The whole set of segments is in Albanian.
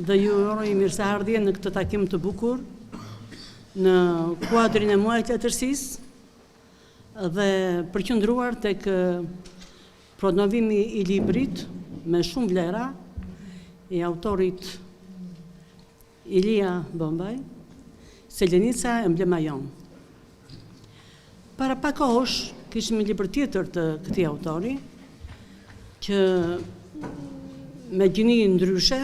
dhe ju uroj mirëseardhje në këtë takim të bukur në kuadrin e muajit të letërsisë dhe përqendruar tek promovimi i librit me shumë vlera i autorit Ilia Bombaj, Selenica emblema jonë. Para pak kohësh kishim një libër tjetër të këtij autori që me gjini ndryshe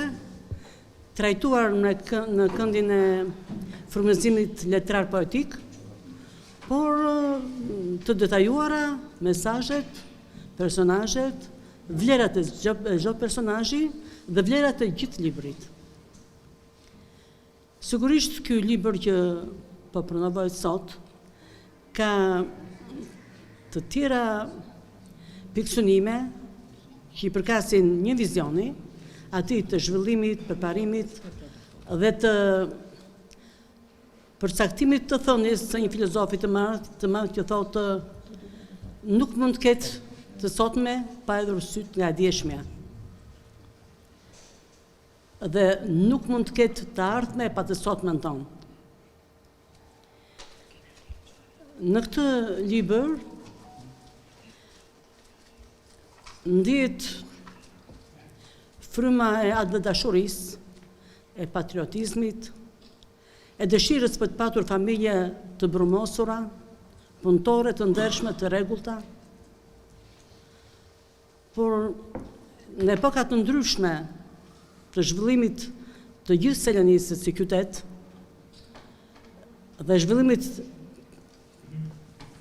trajtuar në, në këndin e frymëzimit letrar poetik, por të detajuara mesazhet, personazhet, vlerat e çdo personazhi dhe vlerat e gjithë librit. Sigurisht ky libër që po promovohet sot ka të tjera pikësynime që i përkasin një vizioni, atij të zhvillimit, përparimit dhe të përcaktimit të thënies së një filozofi të madh, të madh që thotë nuk mund të ketë të sotme pa hedhur sytë nga e djeshmja. Dhe nuk mund të ketë të ardhme pa të sotmen tonë. Në këtë libër ndihet fryma e atdhedashurisë, e patriotizmit, e dëshirës për të patur familje të brumosura, punëtore të ndershme të rregullta, Por në epoka të ndryshme të zhvillimit të gjithë Selenicës si qytet dhe zhvillimit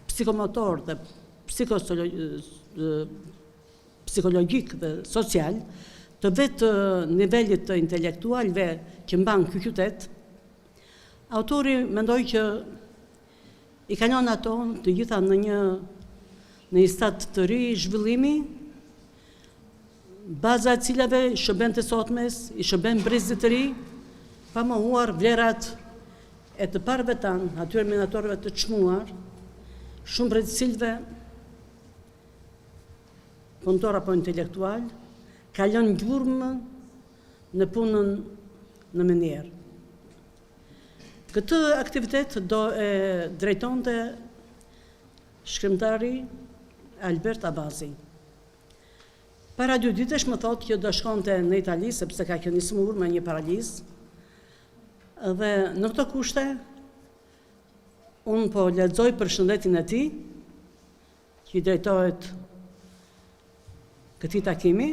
psikomotor dhe psikologjik dhe social të vetë nivelit të intelektualëve që mban ky qytet, autori mendoj që I kalon ato të gjitha në një në një stad të ri zhvillimi, baza e cilave i shërben të sotmes, i shërben brezit të ri, pa mohuar vlerat e të parëve tanë, atyre minatorëve të çmuar, shumë prej të cilëve punëtorë apo intelektualë, kanë lënë gjurmë në punën në minierë. Këtë aktivitet do e drejtonte shkrimtari Albert Abazi. Para dy ditësh më thotë që do shkonte në Itali sepse ka qenë i sëmurë me një paralizë. Dhe në këto kushte unë po lexoj përshëndetjen e tij që i drejtohet këtij takimi.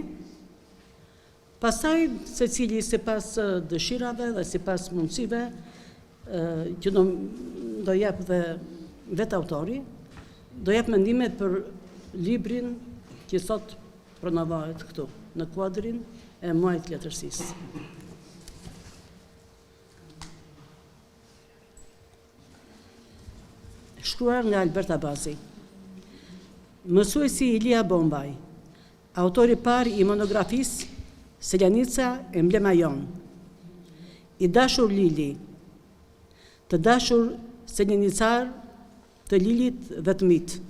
Pastaj secili sipas dëshirave dhe sipas mundësive që do do jap dhe vetë autori, do jap mendimet për librin që sot promovohet këtu, në kuadrin e muajit të letërsisë. Shkruar nga Albert Abazi. Mësuesi Ilia Bombaj, autori i parë i monografisë Selenica emblema jonë. I dashur Lili, të dashur selenicarë të Lilit dhe të mitë.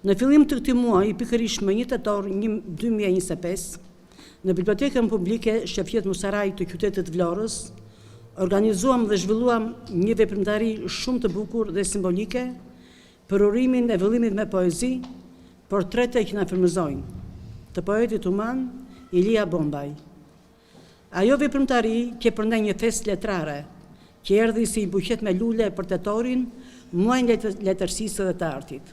Në fillim të këtij muaji, pikërisht më 1 tetor 2025, në Bibliotekën Publike Shefqet Musaraj të qytetit të Vlorës, organizuam dhe zhvilluam një veprimtari shumë të bukur dhe simbolike përurimin e vëllimit me poezi Portrete që na frymëzojnë, të poetit human Ilia Bombaj. Ajo veprimtari qe për ne një festë letrare, që erdhi si një buqetë me lule për tetorin, muajin e letërsisë dhe të artit.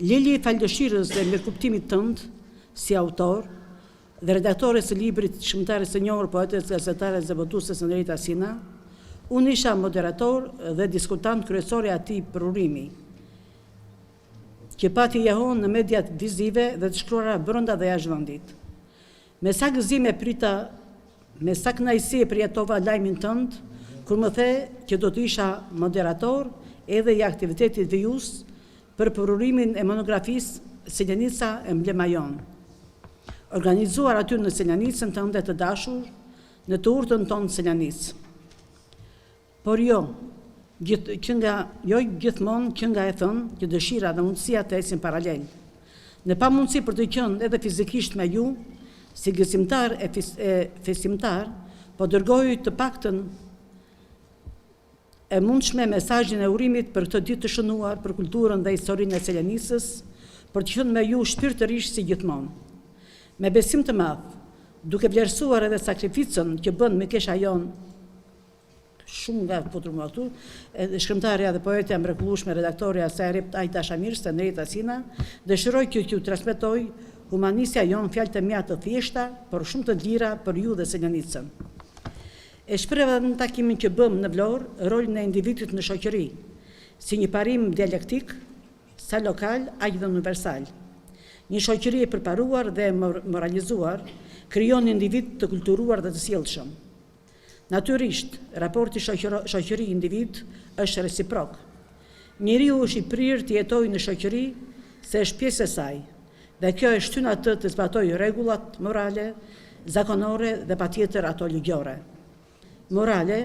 Lili, falë dëshirës dhe mirëkuptimit tënd, si autor, dhe redaktores së librit, shkrimtares së njohur, poetes, gazetares dhe botueses Enrita Sina, unë isha moderator dhe diskutant kryesor i atij përurimi, që pati jehonë në mediat vizive dhe të shkruara brenda dhe jashtë vendit. Me sa gëzim e prita, me sa kënaqësi e përjetova lajmin tënd, kur më the që do të isha moderator edhe i aktivitetit vijues për përurimin e monografisë Selenica emblema jonë. Organizuar aty në Selenicën tënde të dashur, në të urtën tonë Selenicë. Por jo, gjithë, që nga, jo gjithmonë qenka e thënë që dëshira dhe mundësia të ecin paralel. Në pamundësi për të qenë edhe fizikisht me ju, si gëzimtar e, e festimtar, Po dërgoj të paktën e mundshme mesazhin e urimit për këtë ditë të shënuar për kulturën dhe historinë e Selenicës, për të qenë me ju shpirtërisht si gjithmonë. Me besim të madh, duke vlerësuar edhe sakrificën që bën mikesha jonë, shumë nga futur mua këtu, edhe shkrimtarja dhe poetja e mrekullueshme, redaktorja sa e rreptë aq dashamirëse Enrieta Sina, dëshiroj që t'ju transmetoj humanistja jonë fjalët e mia të thjeshta, por shumë të dlira për ju dhe Selenicën. E shpreha edhe në takimin që bëmë në Vlorë rolin e individit në shoqëri, si një parim dialektik, sa lokal aq dhe universal. Një shoqëri e përparuar dhe e moralizuar krijon individë të kulturuar dhe të sjellshëm. Natyrisht, raporti shoqëri-individ është reciprok. Njeriu është i prirë të jetojë në shoqëri se është pjesë e saj dhe kjo e shtyn atë të zbatojë rregullat morale, zakonore dhe patjetër ato ligjore. Morale,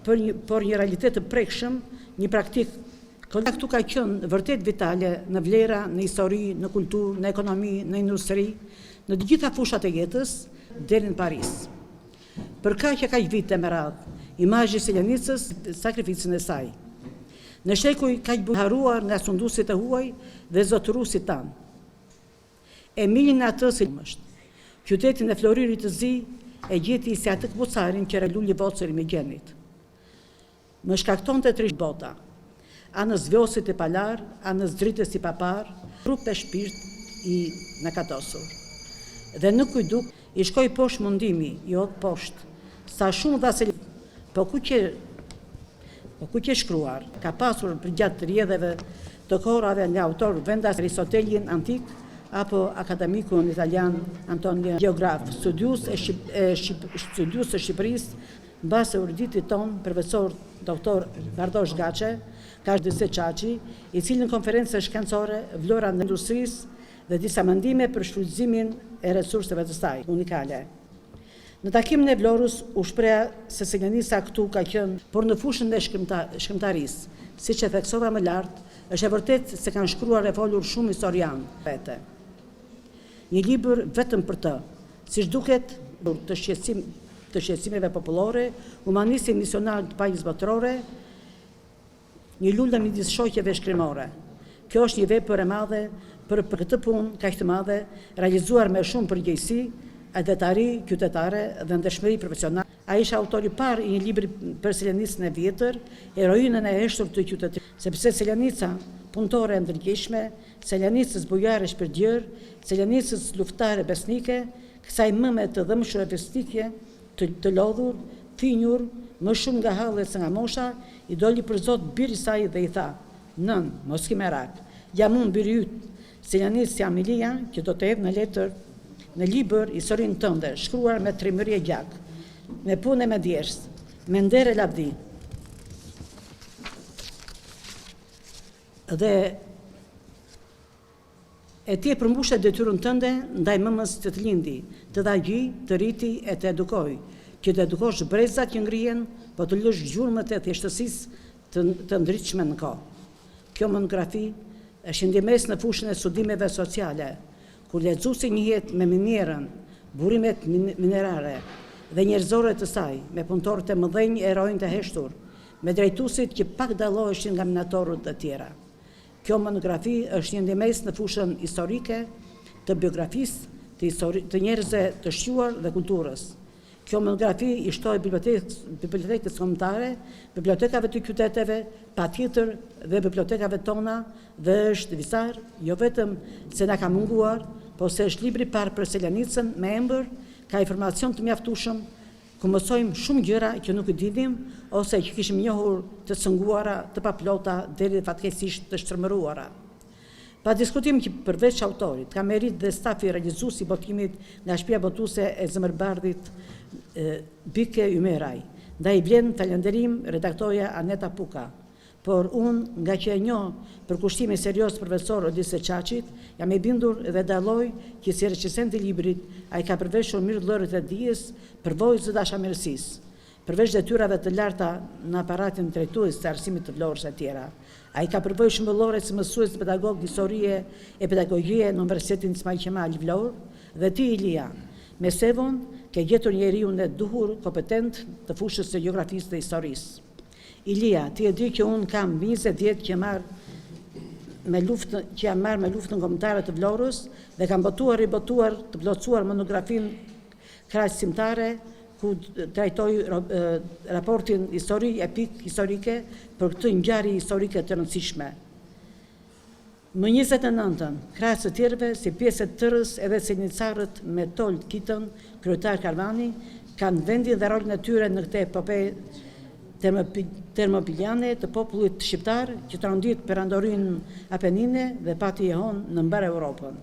për një, por një realitet të prekshëm, një praktikë këtu ka qenë vërtet vitale në vlera, në histori, në kulturë, në ekonomi, në industri, në të gjitha fushat e jetës, deri në Paris. Për kaq e kaq vite me radhë, imazhi i Selenicës sakrificën e saj. Në shekuj kaq bu harruar nga sunduesit e huaj dhe zotëruesit tanë. E milnin atë si qumësht. Qytetin e floririt të zi e gjeti si atë këpucarin që Luli vocërr i Migjenit. Më shkaktonte trishtim bota. Anës Vjosit i palarë, anës dritës i paparë, trup e shpirt i nakatosur. Dhe nuk iu duk, i shkoi poshtë mundimi, i hodh poshtë. Sa shumë dha se po ku qe po ku qe shkruar, ka pasur përgjatë rrjedheve të kohërave nga autorë vendas Aristotelin antik apo akademikun italian Antonio gjeograf, studiues e studiues të Shqipërisë Mbas eruditit tonë, profesor doktor Bardhosh Gaçe, ka Odise Çaçi, i cili në konferencën shkencore Vlora në industrisë dhe disa mendime për shfrytëzimin e resurseve të saj unikale. Në takimin e Vlorës u shpreha se Selenica këtu ka qenë, por në fushën e shkrimtarisë, siç e theksova më lart, është e vërtetë se kanë shkruar e folur shumë historianë, vete. Një libër vetëm për të. Siç duket, të shqetësim, të shqetësimeve popullore, humanistin misionar të paqes botërore, një lule midis shoqeve shkrimore. Kjo është një vepër e madhe për për këtë punë kaq të madhe, realizuar me shumë përgjegjësi, atdhetari qytetare dhe ndershmëri profesionale. Ai është autori i parë i një libri për Selenicën e vjetër, heroinën e heshtur të qytetit, sepse Selenica, punëtore e ndërgjegjshme, Selenicës bujare shpirtgjerë, Selenicës luftëtare besnike, kësaj mëme të dhëmshur e fisnike, të, të lodhur, thinjur, më shumë nga hallet se nga mosha, i doli për zot biri i saj dhe i tha, Nënë, mos ki merak, jam unë biri yt, Selenicë jam Ilia, që do të hedh në letër, në libër, historinë tënde, shkruar me trimëri e gjak, me punë e me djersë, me nder e lavdi. Dhe e ti e përmbushe detyrën tënde ndaj mëmës që të lindi, të dha gji, të rriti e të edukoi, që të edukosh brezat që ngrihen, po të lësh gjurmët e thjeshtësisë të, të ndritshme në kohë. Kjo monografi është një ndihmesë në fushën e studimeve sociale, kur lexuesi njihet me minierën, burimet minerare dhe njerëzore të saj, me punëtorët e mëdhenj e heronjtë e heshtur, me drejtuesit që pak dalloheshin nga minatorët e tjera. Kjo monografi është një ndihmesë në fushën historike të biografisë, të, histori, të njerëzve të shquar dhe kulturës. Kjo monografi i shtohet bibliotekës, bibliotekës kombëtare, bibliotekave të qyteteve, patjetër dhe bibliotekave tona dhe është visar jo vetëm se na ka munguar, po se është libri i parë për Selenicën me emër, ka informacion të mjaftueshëm ku mësojmë shumë gjëra që nuk i dinim ose që kishim njohur të cunguara, të paplota, deri dhe fatkeqësisht të shtrembëruara. Pa diskutim që përveç autorit, ka meritë dhe stafi realizues i botimit nga shtëpia botuese e Zemërbardhit Bike Ymeraj, ndaj i vlen falënderim redaktorja Aneta Puka. Por unë, nga që e njoh përkushtimin serioz të profesor Odise Çaçit, jam i bindur dhe dalloj që si recensent i librit, ai ka përveshur mirë llojet e dijes, përvojës dhe dashamirësisë. Përveç detyrave të larta në aparatin drejtues të arsimit të Vlorës etj. Ai ka përvojë shembullore si mësues dhe pedagog historie e pedagogjie në Universitetin Ismail Qemali Vlorë dhe ti Ilia, me Sevon, Ke gjetur njeriun e duhur, kompetent të fushës së gjeografisë dhe historisë. Ilia, ti e di që unë kam mbi 20 vjet që marr me luftë, që jam marrë me luftën kombëtare të Vlorës dhe kam botuar, ribotuar, të plotësuar monografinë krahasimtare ku trajtoj raportin histori epik historike për këtë ngjarje historike të rëndësishme. Më 29-ën, krahas të tjerëve, si pjesë e tërës edhe selenicarët me Tol Kitën, kryetar karvani, kanë vendin dhe rolin e tyre në këtë epope termopiliane të popullit shqiptar që trondit perandorinë apenine dhe pati jehonë në mbarë Europën.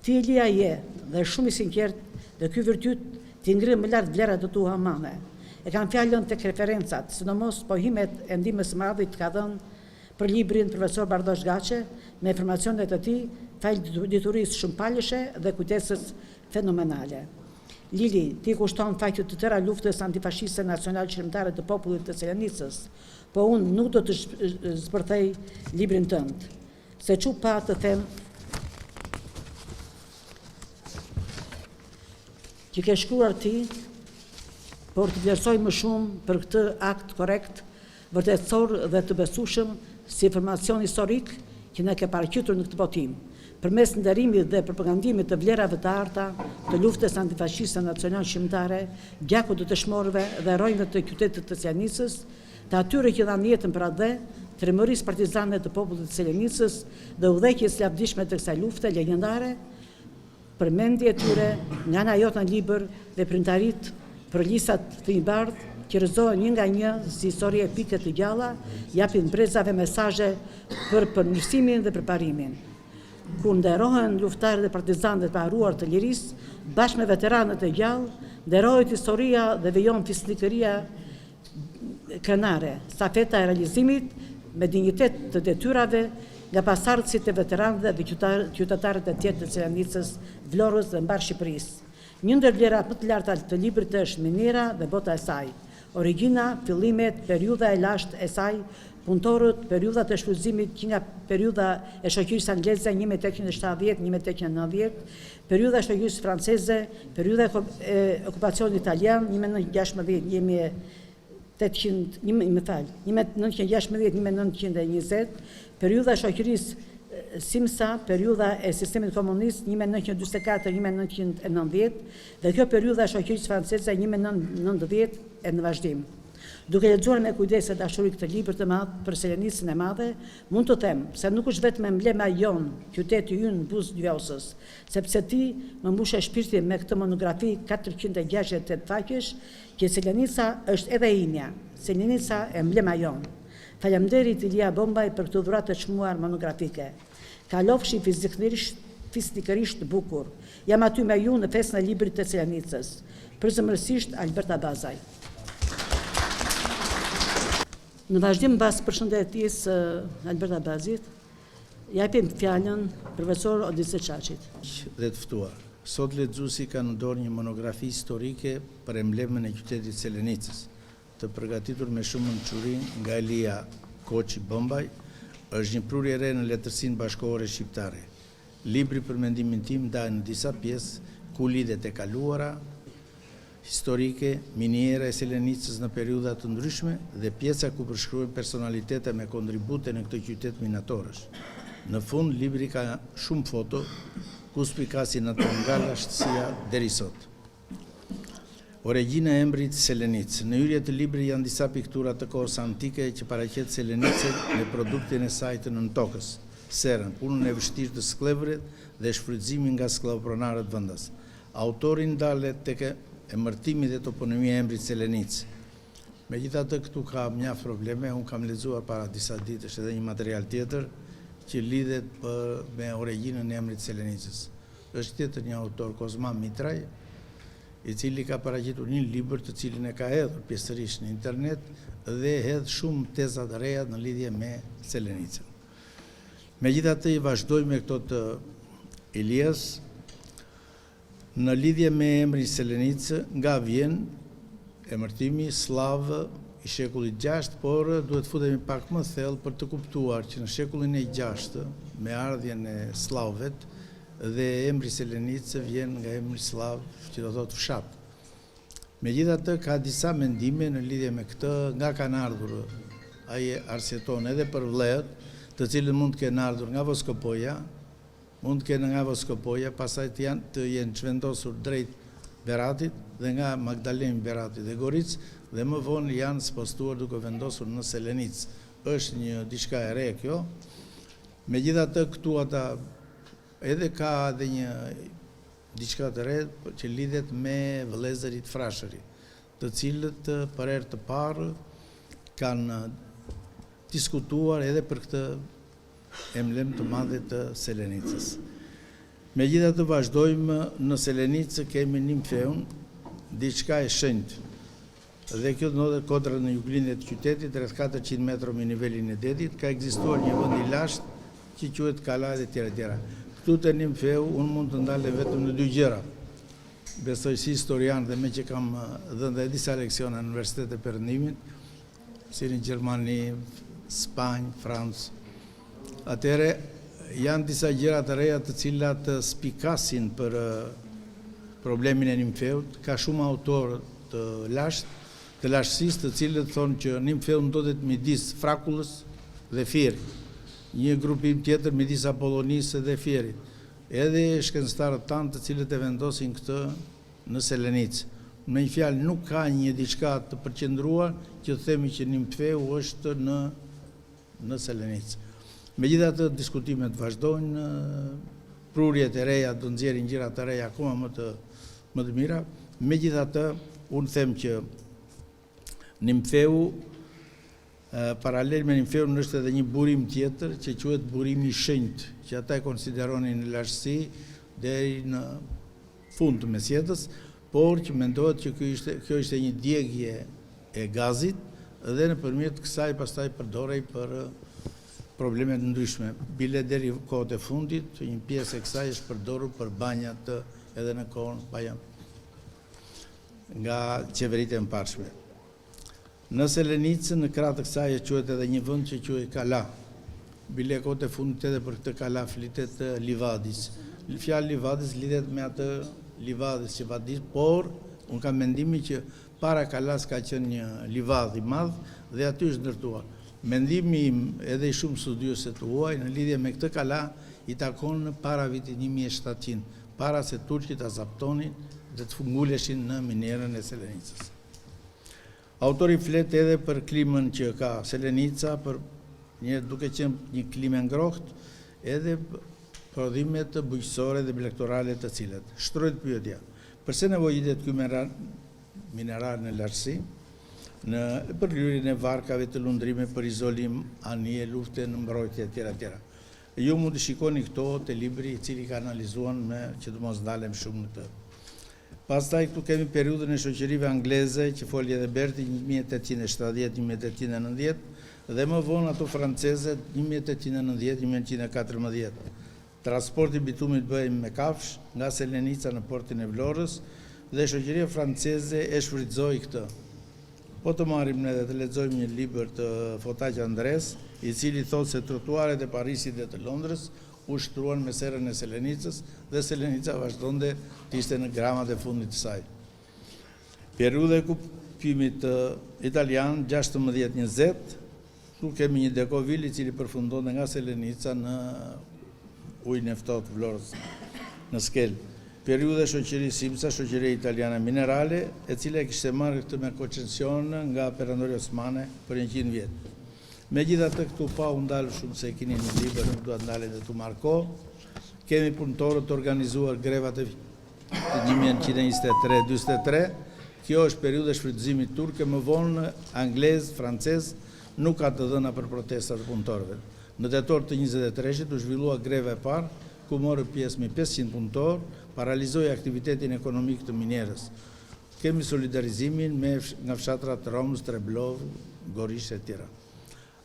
Ti Ilia je dhe shumë i sinqertë dhe ky virtyt t'i ngre më lart vlerat e tua humane. E kam fjalën tek referencat, sidomos pohimet e ndihmës së madhe që të ka dhënë për librin profesor Bardhosh Gaçe me informacionet e tij, falë diturisë shumëpalëshe dhe kujtesës fenomenale. Lili, ti i kushton faqe të tëra luftës antifashiste nacional-çlirimtare të popullit të Selenicës, po unë nuk do të zbërthej librin tënd. Se ç'u pa të them që ke shkruar ti, por të vlerësoj më shumë për këtë akt korrekt, vërtetësor dhe të besueshëm si informacion historik që na ke paraqitur në këtë botim. Përmes nderimit dhe propagandimit të vlerave të arta të luftës antifashiste nacional-çlirimtare, gjakut të dëshmorëve dhe heronjve të qytetit të Selenicës, të atyre që dhanë jetën për atdhe, trimërisë partizane të popullit të Selenicës dhe udhëheqjes së lavdishme të kësaj lufte legjendare, përmendja e tyre nga ana jote në libër, veprimtaritë për lisat thonjbardhë që rrëzohen një nga një si histori epike të gjalla, japin brezave mesazhe për përmirësimin dhe përparimin. Kur nderohen luftëtarët dhe partizanët e paharruar të lirisë, bashkë me veteranët e gjallë, nderohet historia dhe vijon fisnikëria krenare, stafeta e realizimit me dinjitet të detyrave nga pasardhësit e veteranëve dhe qytetarët e tjerë të Selenicës, Vlorës dhe mbarë Shqipërisë. Një ndër vlerat më të larta të librit është miniera dhe bota e saj. Origjina, fillimet, periudha e lashtë e saj, punëtorët, periudhat e shfrytëzimit që nga periudha e shoqërisë angleze 1870, 1890, Periudha e shoqërisë franceze, periudha e okupacionit italian, 1916, 1800, më fal, 1916, 1920, periudha e shoqërisë Simsa, periudha e sistemit komunist, 1944, 1990, dhe kjo periudha e shoqërisë franceze, 1990 e në vazhdim. Duke lexuar me kujdes e dashuri këtë libër të madh për Selenicën e madhe, mund të them se nuk është vetëm emblema jonë, qyteti ynë buzë Vjosës, sepse ti më mbushe shpirtin me këtë monografi 468 faqesh, që Selenica është edhe e imja, Selenica emblema jonë. Faleminderit Ilia Bombaj për këtë dhuratë të çmuar monografike. Kalofshi fizikërisht fisnikërisht bukur. Jam aty me ju në festën e librit të Selenicës. Përzemërsisht Alberta Bazaj. Në vazhdim mbas përshëndetjes së Alberta Bazit, japim fjalën profesor Odise Çaçit. Dhe të ftuar. Sot lexuesi ka në dorë një monografi historike për emblemën e qytetit Selenicës, të përgatitur me shumë mençuri nga Elia Koçi Bombaj, është një prurje e re në letërsinë bashkëkohore shqiptare. Libri për mendimin tim ndahet në disa pjesë, ku lidhet e kaluara historike, miniera e Selenicës në periudha të ndryshme dhe pjesa ku përshkruhen personalitete me kontribute në këtë qytet minatorësh. Në fund, libri ka shumë foto, ku spikasin ato nga lashtësia deri sot. Origjina e emrit Selenicë. Në hyrje të librit janë disa piktura të kohës antike që paraqet Selenicën me produktin e saj të nëntokës, serën, punën e vështirë të skllevërit dhe shfrytëzimin nga skllavopronarët vendas. Autori ndalet tek emërtimi dhe toponimia e emrit Selenicë. Megjithatë këtu ka mjaft probleme, unë kam lexuar para disa ditësh edhe një material tjetër që lidhet për me origjinën e emrit Selenicës. Është tjetër një autor Kozma Mitraj, i cili ka paraqitur një libër të cilin e ka hedhur pjesërisht në internet dhe hedh shumë teza të reja në lidhje me Selenicën. Megjithatë i vazhdoj me këto të Ilias, në lidhje me emrin Selenicë, nga vjen emërtimi sllav i shekullit gjashtë, por duhet të futemi pak më thellë për të kuptuar që në shekullin e gjashtë, me ardhjen e sllavëve, dhe emri Selenicë vjen nga emri sllav që do thotë fshat. Megjithatë ka disa mendime në lidhje me këtë, nga kanë ardhur, ai arsyeton edhe për vllehët, të cilët mund të kenë ardhur nga Voskopoja, mund të kenë nga Voskopoja, pastaj të janë të jenë zhvendosur drejt Beratit dhe nga Magdalenë Beratit dhe Goricë dhe më vonë janë spostuar duke u vendosur në Selenicë. Është një diçka e re kjo. Megjithatë këtu ata edhe ka edhe një diçka të re që lidhet me vëllezërit Frashëri, të cilët për herë të parë kanë diskutuar edhe për këtë emblemë të madhe të Selenicës. Megjithatë vazhdojmë në Selenicë kemi Nimfeun, diçka e shenjtë. Dhe kjo ndodhet kodrat në juglindje të qytetit, rreth 400 metro mbi nivelin e detit, ka ekzistuar një vend i lashtë që quhet Kala dhe tjera tjera. Këtu te Nimfeu unë mund të ndalem vetëm në dy gjëra. Besoj si historian dhe meqë kam dhënë dhe disa leksione në Universitetet e Perëndimit, si në Gjermani, Spanjë, Francë. Atëherë janë disa gjëra të reja të cilat spikasin për problemin e Nimfeut. Ka shumë autorë të lashtë, të lashtësisë, të cilët thonë që Nimfeu ndodhet midis Frakullës dhe Fierit. Një grupim tjetër midis Apollonisë dhe Fierit. Edhe shkencëtarët tanë të cilët e vendosin këtë në Selenicë. Me një fjalë nuk ka një diçka të përqendruar që të themi që Nimfeu është në në Selenicë. Megjithatë diskutimet vazhdojnë, prurjet e reja do nxjerrin gjëra të reja akoma më të më të mira. Megjithatë, unë them që Nimfeu Paralel me Nimfeun është edhe një burim tjetër që quhet burimi i shenjtë, që ata e konsideronin në lashtësi deri në fund të mesjetës, por që mendohet që ky ishte, kjo ishte një djegie e gazit dhe nëpërmjet kësaj pastaj përdorej për probleme të ndryshme. Bile deri kohët e fundit, një pjesë e kësaj është përdorur për banjat edhe në kohën banja nga qeveritë e mëparshme. Në Selenicë, në krah të kësaj e quhet edhe një vend që quhej Kala. Bile kohët e fundit edhe për këtë kala flitet Livadis. Fjala Livadis lidhet me atë Livadis që vadis, por unë kam mendimin që para kalasë ka qenë një livadh i madh dhe aty është ndërtuar. Mendimi im edhe i shumë studiuesve të huaj në lidhje me këtë kala i takon para vitit 1700, para se turqit ta zaptonin dhe të nguleshin në minierën e Selenicës. Autori flet edhe për klimën që ka Selenica, për një duke qenë një klimë e ngrohtë, edhe prodhimet bujqësore dhe blegtorale të cilat. Shtrohet pyetja, përse nevojitet ky mineral në lartësi? Në për lyerjen e varkave të lundrimit, për izolim, anije lufte në mbrojtje etj etj. Ju mund të shikoni këto te libri i cili ka analizuar me që të mos ndalem shumë në të. Pastaj këtu kemi periudhën e shoqërive angleze që foli edhe Berti 1870 1890 dhe më vonë ato franceze 1890 1914. Transporti i bitumit bëhej me kafshë nga Selenica në portin e Vlorës dhe shoqëria franceze e shfrytëzoi këtë. Po të marrim ne dhe të lexojmë një libër të Fotaq Andresë, i cili thotë se trotuaret e Parisit dhe të Londrës u shtruan me serrën e Selenicës dhe Selenica vazhdonte të ishte në gramat e fundit të saj. Periudha e okupimit italian 16-20, këtu kemi një dekovil i cili përfundonte nga Selenica në ujin e ftohtë të Vlorës, në Skelë. Periudha e shoqërisë IMSA, Shoqëria Italiane Minerale, e cila e kishte marrë këtë me koncesion nga Perandoria Osmane për 100 vjet. Megjithatë këtu pa u ndalur shumë se e keni në libër, nuk dua të ndalem dhe t'u marr kohë, kemi punëtorët të organizuar grevat e vitit 1923, 43, kjo është periudha e shfrytëzimit turk e më vonë anglez, francez, nuk ka të dhëna për protesta të punëtorëve. Në tetor të 23-shit u zhvillua greva e parë, ku morën pjesë mbi 500 punëtorë, paralizoi aktivitetin ekonomik të minierës. Kemi solidarizimin me nga fshatrat Romz, Treblovë, Gorisht etj.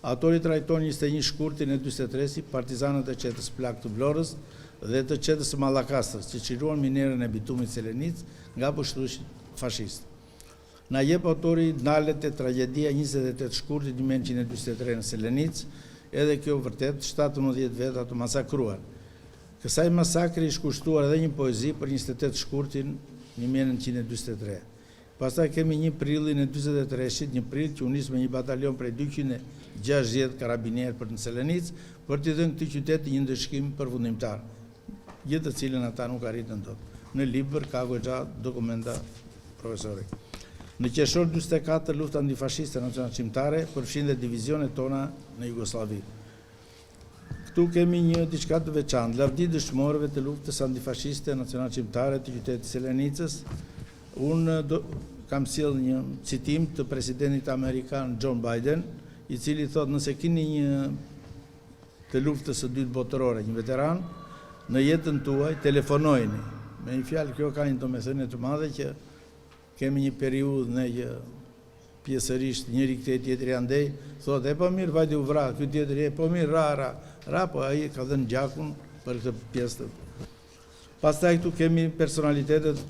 Autori trajton 21 shkurtin e 43 partizanët e çetës Plak të Vlorës dhe të çetës së Mallakastrës, që çliruan minierën e bitumit Selenicë nga pushtuesit fashistë. Na jep autori ndalet te tragjedia 28 shkurtit 1943 në Selenicë, edhe kjo vërtet 17 veta të masakruar. Kësaj masakre i është kushtuar edhe një poezi për 28 shkurtin 1943. Pastaj kemi një prillin e 43-shit, një prill që u nis me një batalion prej 260 karabinierë për në Selenicë, për t'i dhënë këtij qyteti një ndëshkim përfundimtar, gjë të cilën ata nuk arritën dot. Në libër ka goxha dokumenta profesori. Në qershor 44 lufta antifashiste nacionalçlirimtare përfshin dhe divizionet tona në Jugosllavi. Këtu kemi një diçka të veçantë, lavdi dëshmorëve të luftës antifashiste nacionalçlirimtare të qytetit të Selenicës. Unë do, kam sjellë një citim të presidentit amerikan John Biden, i cili thotë nëse keni një të luftës së dytë botërore, një veteran, në jetën tuaj, telefonojeni. Me një fjalë, kjo ka një domethënie të madhe që kemi një periudhë ne që pjesërisht njëri këtej tjetri andej, thotë e po mirë vajti u vra, ky tjetri e po mirë ra ra, ra po ai ka dhënë gjakun për këtë pjesë të. Pastaj këtu kemi personalitetet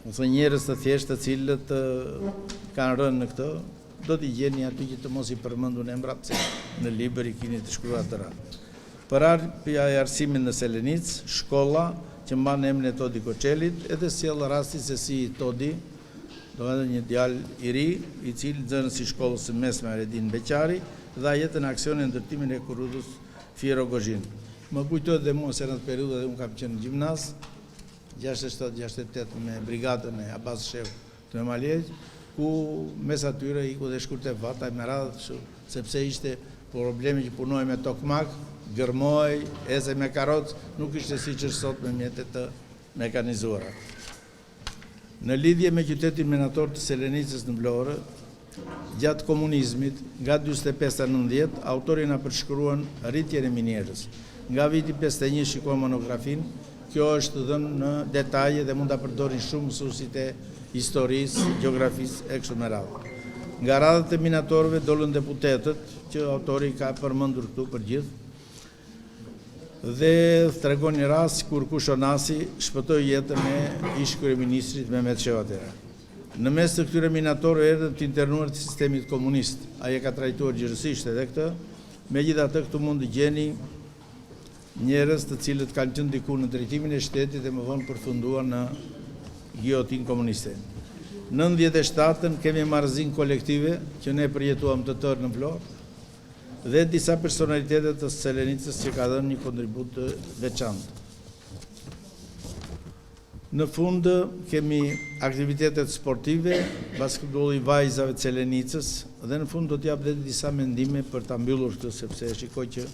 ose njerëz të thjeshtë të cilët kanë rënë në këtë, do t'i gjeni aty që të mos i përmend unë emrat se në libër i kini të shkruar të rënë. Përhapja e arsimit në Selenicë, shkolla që mban emrin e Todi Koçelit, edhe sjell rastin se si Todi, domethënë një djalë i ri, i cili nxënës i shkollës së mesme Redin Beqari, dha jetën në aksionin e ndërtimin e hekurudhës Fier-Rrogozhinë. Më kujtohet dhe mua se në atë periudhë edhe unë kam qenë në gjimnaz, 67, 68 me brigadën e Abaz Shehut të Memaliajt, ku mes atyre iku dhe Shkurte Vataj me radhë, sepse ishte problemi që punohej me tokmak, gërmohej, ecej me karrocë, nuk ishte siç është sot me mjete të mekanizuara. Në lidhje me qytetin minator të Selenicës në Vlorë, gjatë komunizmit, nga 45 a 90, autori na përshkruan rritjen e minierës. Nga viti 51 shikon monografinë, kjo është dhënë në detaje dhe mund ta përdorin shumë mësuesit e historisë, gjeografisë e kështu me radhë. Nga radhët e minatorëve dolën deputetët, që autori ka përmendur këtu për gjithë, Dhe tregon një rast kur Kusho Nasi shpëtoi jetën e ish-kryeministrit Mehmet Shehu atëherë. Në mes të këtyre minatorëve erdhën të internuar të sistemit komunist. Ai e ka trajtuar gjerësisht edhe këtë. Megjithatë këtu mund të gjeni njerëz të cilët kanë qenë diku në drejtimin e shtetit dhe më vonë përfunduan në gijotinë komuniste. Në 97-ën kemi marrëzinë kolektive që ne përjetuam të tërë në Vlorë dhe disa personalitete të Selenicës që ka dhënë një kontribut të veçantë. Në fund kemi aktivitetet sportive, basketbolli i vajzave të Selenicës dhe në fund do t'jap dhe disa mendime për ta mbyllur këtë sepse e shikoj që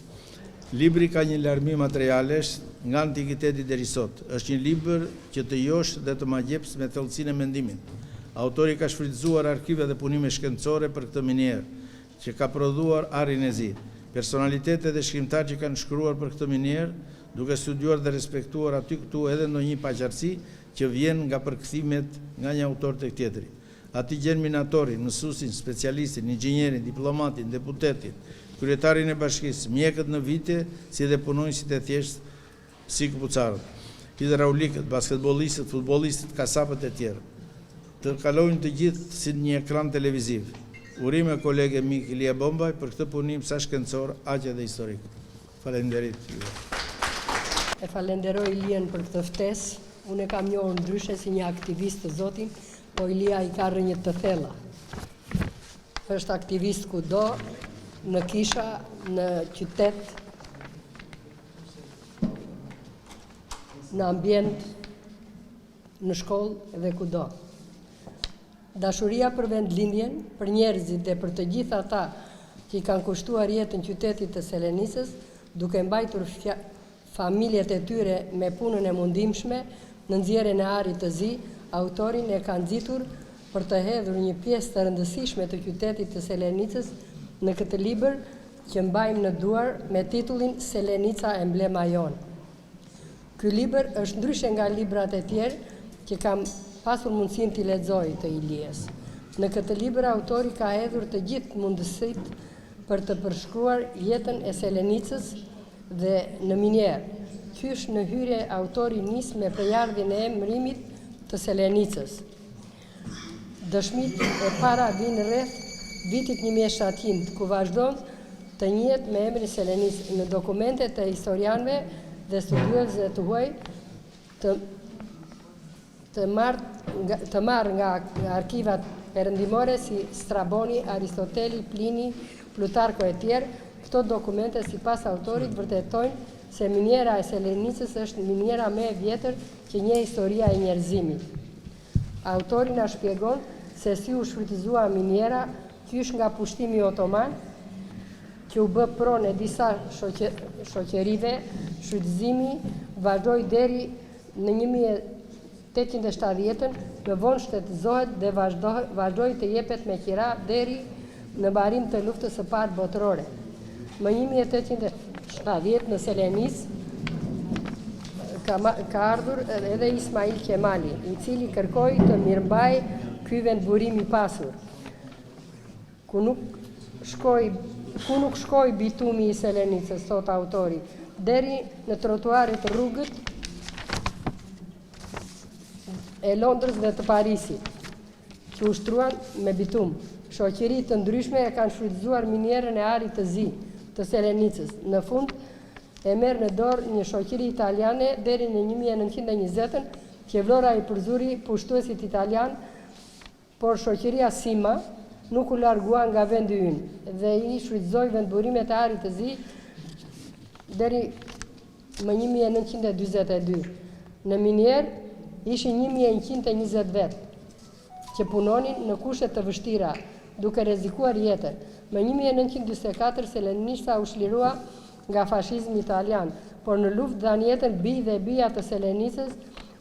libri ka një larmi materialesh nga antikiteti deri sot. Është një libër që të josh dhe të magjeps me thellësinë e mendimit. Autori ka shfrytëzuar arkive dhe punime shkencore për këtë minierë, që ka prodhuar arin e zi. Personalitete dhe shkrimtarë që kanë shkruar për këtë minierë, duke studiuar dhe respektuar aty këtu edhe ndonjë paqartësi që vjen nga përkthimet nga një autor tek tjetri. Aty gjen minatorin, mësuesin, specialistin, inxhinierin, diplomatin, deputetin, kryetarin e bashkisë, mjekët në vite si dhe punonjësit e thjeshtë si këpucarët, hidraulikët, basketbollistët, futbollistët, kasapët e tjerë. Të kalojnë të gjithë si në një ekran televiziv. Urime koleg e mik Ilia Bombaj për këtë punim sa shkencor aq edhe historik. Faleminderit juve. E falenderoj Ilian për këtë ftesë. Unë e kam njohur ndryshe si një aktivist të zotin, po Ilia i ka rrënjët të thella. Është aktivist kudo, në kisha, në qytet, në ambient, në shkollë dhe kudo. Dashuria për vendlindjen, për njerëzit dhe për të gjithë ata që i kanë kushtuar jetën qytetit të Selenicës, duke mbajtur familjet e tyre me punën e mundimshme në nxjerrjen e arit të zi, autorin e ka nxitur për të hedhur një pjesë të rëndësishme të qytetit të Selenicës në këtë libër që mbajmë në duar me titullin Selenica emblema jonë. Ky libër është ndryshe nga librat e tjerë që kam pasur mundësinë t'i lexoj të Ilies. Në këtë libër autori ka hedhur të gjithë mundësitë për të përshkruar jetën e Selenicës dhe në minierë. Qysh në hyrje autori nis me prejardhjen e emërimit të Selenicës. Dëshmitë e para vijnë rreth vitit 1700, ku vazhdon të njihet me emrin Selenicë në dokumentet e historianëve dhe studiuesve të huaj të të marrë. të marrë nga arkivat perëndimore si Straboni, Aristoteli, Plini, Plutarko etj. Këto dokumente sipas autorit vërtetojnë se miniera e Selenicës është miniera më e vjetër që njeh historia e njerëzimit. Autori na shpjegon se si u shfrytëzua miniera qysh nga pushtimi otoman, që u bë pronë e disa shoqërive, shfrytëzimi vazhdoi deri në 1870-ën, më vonë shtetëzohet dhe vazhdoi të jepet me qira deri në mbarim të Luftës së Parë Botërore. Më 1870 në Selenicë ka, ka ardhur edhe Ismail Qemali, i cili kërkoi të mirëmbahej ky vendburim i pasur. Ku nuk shkoi ku nuk shkoi bitumi i Selenicës, thotë autori, deri në trotuaret rrugët e Londrës dhe të Parisit, që u shtruan me bitum. Shoqëri të ndryshme e kanë shfrytëzuar minierën e arit të zi të Selenicës. Në fund e merr në dorë një shoqëri italiane deri në 1920-ën, që Vlora i përzuri pushtuesit italianë Por shoqëria Sima nuk u largua nga vendi ynë dhe i shfrytëzoi vendburimet e arit të zi deri më 1942. Në minierë ishin 1120 vetë që punonin në kushte të vështira, duke rrezikuar jetën. Më 1944 Selenica u çlirua nga fashizmi italian, por në luftë dhanë jetën bij dhe bija të Selenicës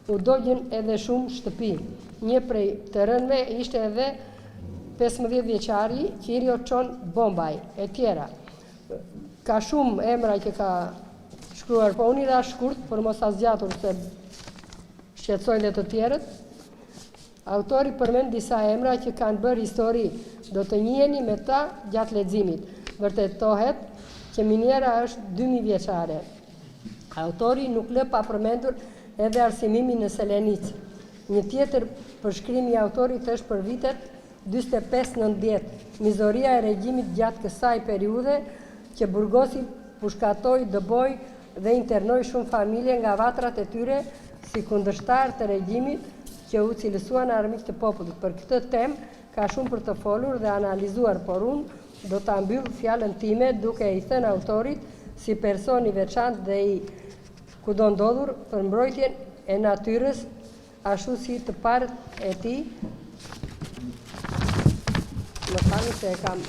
U dogjën edhe shumë shtëpi. Një prej të rënëve ishte edhe 15 vjeçari Qirio Çon Bombaj, e tjera. Ka shumë emra që ka shkruar, po unë i dhashë shkurt për mos ta zgjatur se shqetësoj dhe të tjerët. Autori përmend disa emra që kanë bërë histori, do të njiheni me ta gjatë leximit. Vërtetohet që miniera është 2000 vjeçare. Autori nuk lë pa përmendur edhe arsimimin në Selenicë. Një tjetër përshkrim i autorit është për vitet 45-90, mizoria e regjimit gjatë kësaj periudhe që burgosi, pushkatoi, dëboi dhe internoi shumë familje nga vatrat e tyre si kundërshtarë të regjimit që u cilësuan armiq të popullit. Për këtë temë ka shumë për të folur dhe analizuar, por unë do ta mbyll fjalën time duke i thënë autorit si person i veçantë dhe i kudondodhur për mbrojtjen e natyrës ashtu si të parët e tij më falni se e kam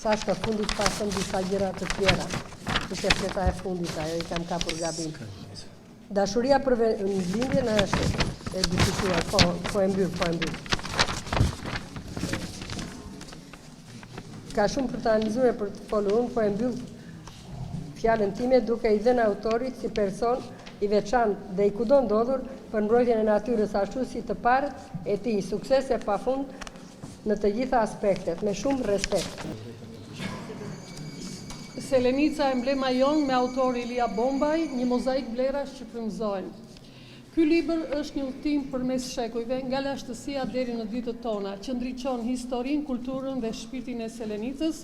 thashë të fundit pa thënë disa gjëra të tjera ishte fleta e fundit ajo i kam kapur gabim dashuria për vendlindjen është e dyfishuar po, po e mbyll, po e mbyll Ka shumë për të analizuar e për të folur, unë po e mbyll fjalën time duke i dhënë autorit si person i veçantë dhe i kudondodhur për mbrojtjen e natyrës ashtu si të parët e tij, suksese pa fund në të gjitha aspektet, me shumë respekt. Selenica emblema jonë me autor Ilia Bombaj, një mozaik vlerash që frymëzojnë. Ky libër është një udhëtim përmes shekujve, nga lashtësia deri në ditët tona, që ndriçon historinë, kulturën dhe shpirtin e Selenicës,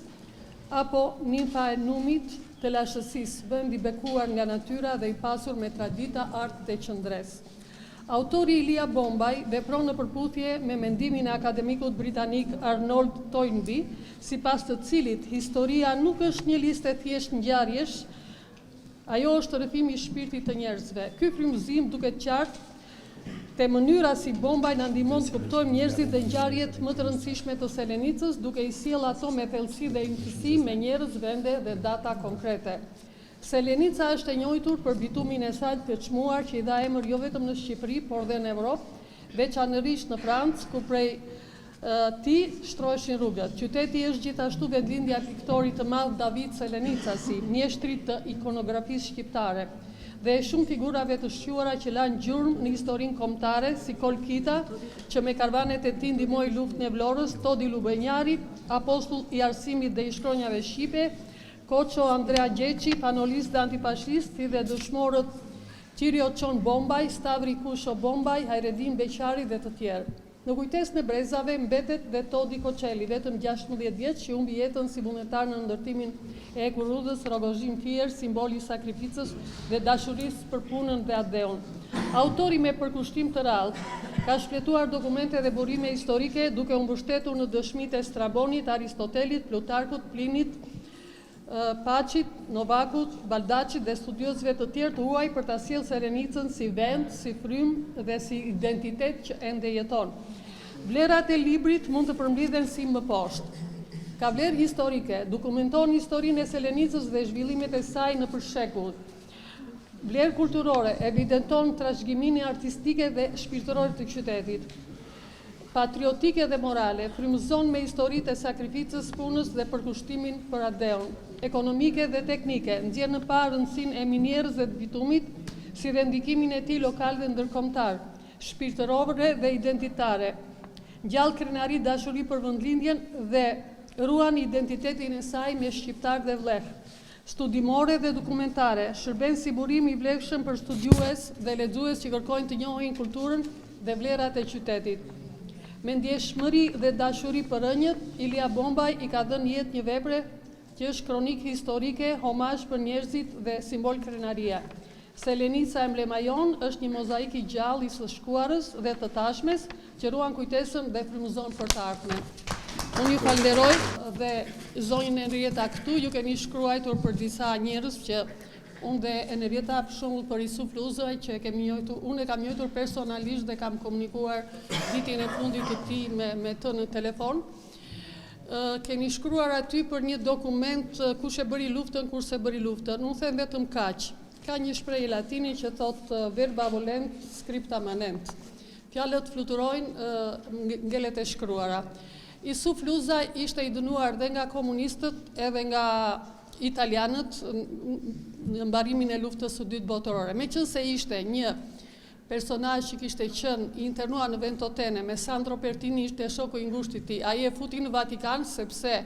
apo nimfa e Numit të lashtësisë, vend i bekuar nga natyra dhe i pasur me tradita, art dhe qëndresë. Autori Ilia Bombaj vepron në përputhje me mendimin e akademikut britanik Arnold Toynbee, sipas të cilit historia nuk është një listë e thjeshtë ngjarjesh, Ajo është rrëfimi i shpirtit të njerëzve. Ky frymëzim duket qartë te mënyra si Bombaj na ndihmon të kuptojmë njerëzit dhe ngjarjet më të rëndësishme të Selenicës, duke i sjellë ato me thellësi dhe imtësi me njerëz, vende dhe data konkrete. Selenica është e njohur për bitumin e saj të çmuar që i dha emër jo vetëm në Shqipëri, por dhe në Evropë, veçanërisht në Francë, ku prej tij shtroheshin rrugët. Qyteti është gjithashtu vendlindja e piktorit të madh David Selenicasi, mjeshtrit të ikonografisë shqiptare dhe e shumë figurave të shquara që lanë gjurmë në historinë kombëtare, si Kolë Kita, që me karvanet e tij ndihmoi luftën e Vlorës, Todi Lubonjari, apostull i arsimit dhe i shkronjave shqipe, Koço Andrea Gjeçi, fanolist dhe antifashist, si dhe dëshmorët Qirio Çon Bombaj, Stavri Kusho Bombaj, Hajredin Beqari dhe të tjerë. Në kujtesën e brezave mbetet dhe Todi Koçeli, vetëm 16 vjeç, që humbi jetën si vullnetar në ndërtimin e hekurudhës Rrogozhinë-Fier, simbol i sakrificës dhe dashurisë për punën dhe atdheun. Autori me përkushtim të rrallë ka shfletuar dokumente dhe burime historike duke u mbështetur në dëshmitë e Strabonit, Aristotelit, Plutarkut, Plinit, Paçit, Novakut, Baldacit dhe studiuesve të tjerë të huaj për ta sjellë Selenicën si vend, si frymë dhe si identitet që ende jeton. Vlerat e librit mund të përmblidhen si më poshtë. Ka vlerë historike, dokumenton historinë e Selenicës dhe zhvillimet e saj nëpër shekuj. Vlerë kulturore, evidenton trashëgiminë artistike dhe shpirtërore të qytetit. Patriotike dhe morale, frymëzon me historitë e sakrificës, punës dhe përkushtimin për atdheun. Ekonomike dhe teknike, nxjerr në pah rëndësinë e minierës dhe të bitumit, si dhe ndikimin e tij lokal dhe ndërkombëtar. Shpirtërore dhe identitare, ngjall krenari, dashuri për vendlindjen dhe ruan identitetin e saj me shqiptarë dhe vllehë. Studimore dhe dokumentare, shërben si burim i vlefshëm për studiues dhe lexues që kërkojnë të njohin kulturën dhe vlerat e qytetit. Me ndjeshmëri dhe dashuri për rrënjët, Ilia Bombaj i ka dhënë jetë një vepre që është kronikë historike, homazh për njerëzit dhe simbol krenarie. Selenica emblema jonë është një mozaik i gjallë i së shkuarës dhe të tashmes, që ruan kujtesën dhe frymëzon për të ardhmen. Unë ju falënderoj dhe zonjën Enrieta këtu, ju keni shkruajtur për disa njerëz që unë dhe Enrieta për shembull për Isuf Luzaj që e kemi njohur, unë e kam njohur personalisht dhe kam komunikuar vitin e fundit të tij me me të në telefon. Keni shkruar aty për një dokument kush e bëri luftën, kush s'e bëri luftën. Unë them vetëm kaq. Ka një shprehje latine që thotë verba volent, scripta manent. Fjalët fluturojnë, ngelet e shkruara. Isuf Luzaj ishte i dënuar dhe nga komunistët edhe nga italianët në mbarimin e luftës së dytë botërore. Meqenëse ishte një personazh që kishte qenë i internuar në Ventotene me Sandro Pertini ishte shoku i ngushtë i tij. Ai e futi në Vatikan sepse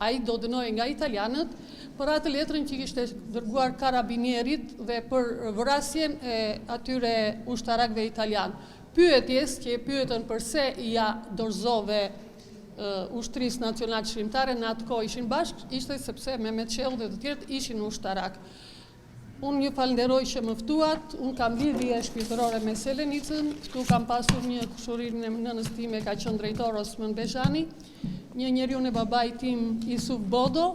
ai do dënohej nga italianët për atë letrën që kishte dërguar karabinierit dhe për vrasjen e atyre ushtarakëve italianë. Pyetjes që e pyetën përse ia dorëzove Ushtrisë Nacional Çlirimtare në atë kohë ishin bashkë, ishte sepse Mehmet Shehu dhe të tjerët ishin ushtarakë. Unë ju falënderoj që më ftuat, unë kam lidhje shpirtërore me Selenicën, këtu kam pasur një kushëririn e nënës time ka qenë drejtor Osman Bezhani, një njeriun e babait tim Isuf Bodo,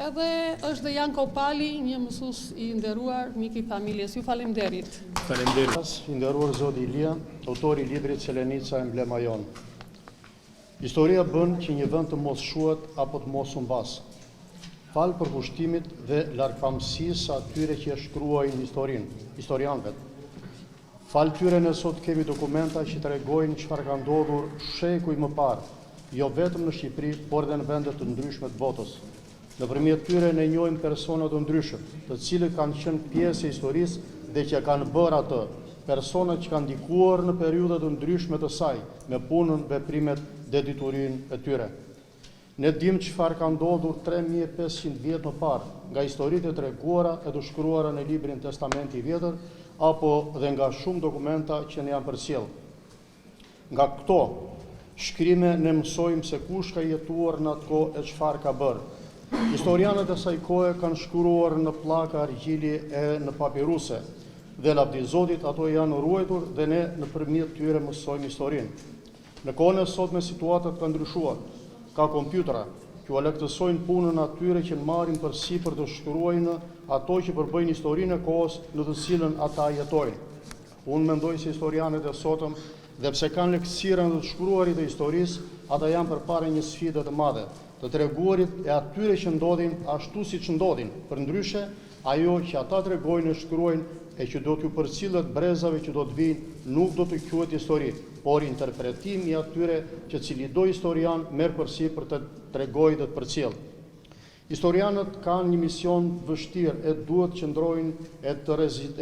edhe është dhe Janko Pali, një mësues i nderuar, mik i familjes. Ju faleminderit. Faleminderit. I nderuar zoti Ilia, autor i librit Selenica emblema jonë. Historia bën që një vend të mos shuhet apo të mos humbasë. Falë përkushtimit dhe largpamësisë së atyre që e shkruajnë historinë, historianëve. Falë tyre ne sot kemi dokumenta që tregojnë çfarë ka ndodhur shekuj më parë, jo vetëm në Shqipëri, por edhe në vende të ndryshme të botës. Nëpërmjet tyre ne njohim persona të ndryshëm, të cilët kanë qenë pjesë e historisë dhe që e kanë bërë atë, persona që kanë ndikuar në periudha të ndryshme të saj, me punën, veprimet dhe diturinë e tyre. Ne dimë çfarë ka ndodhur 3500 vjet më parë, nga historitë e treguara e të shkruara në librin Testamenti i Vjetër, apo dhe nga shumë dokumenta që na janë përcjellë. Nga këto shkrime ne mësojmë se kush ka jetuar në atë kohë e çfarë ka bërë. Historianët e asaj kohe kanë shkruar në pllaka argjili e në papiruse dhe lavdi Zotit ato janë ruajtur dhe ne nëpërmjet tyre mësojmë historinë. Në kohën e sotme situatat kanë ndryshuar. Ka kompjutera që ua lehtësojnë punën atyre që marrin përsipër të shkruajnë ato që përbëjnë historinë e kohës në të cilën ata jetojnë. Unë mendoj se historianët e sotëm, dhe pse kanë lehtësira në të shkruarit e historisë, ata janë përpara një sfide të madhe, të treguarit e atyre që ndodhin ashtu siç ndodhin, përndryshe, ajo që ata tregojnë e shkruajnë e që do t'ju përcillet brezave që do të vijnë, nuk do të quhet histori, por interpretim i atyre që cilido historian merr përsipër të tregojë dhe të përcjellë. Historianët kanë një mision të vështirë e duhet të qëndrojnë e të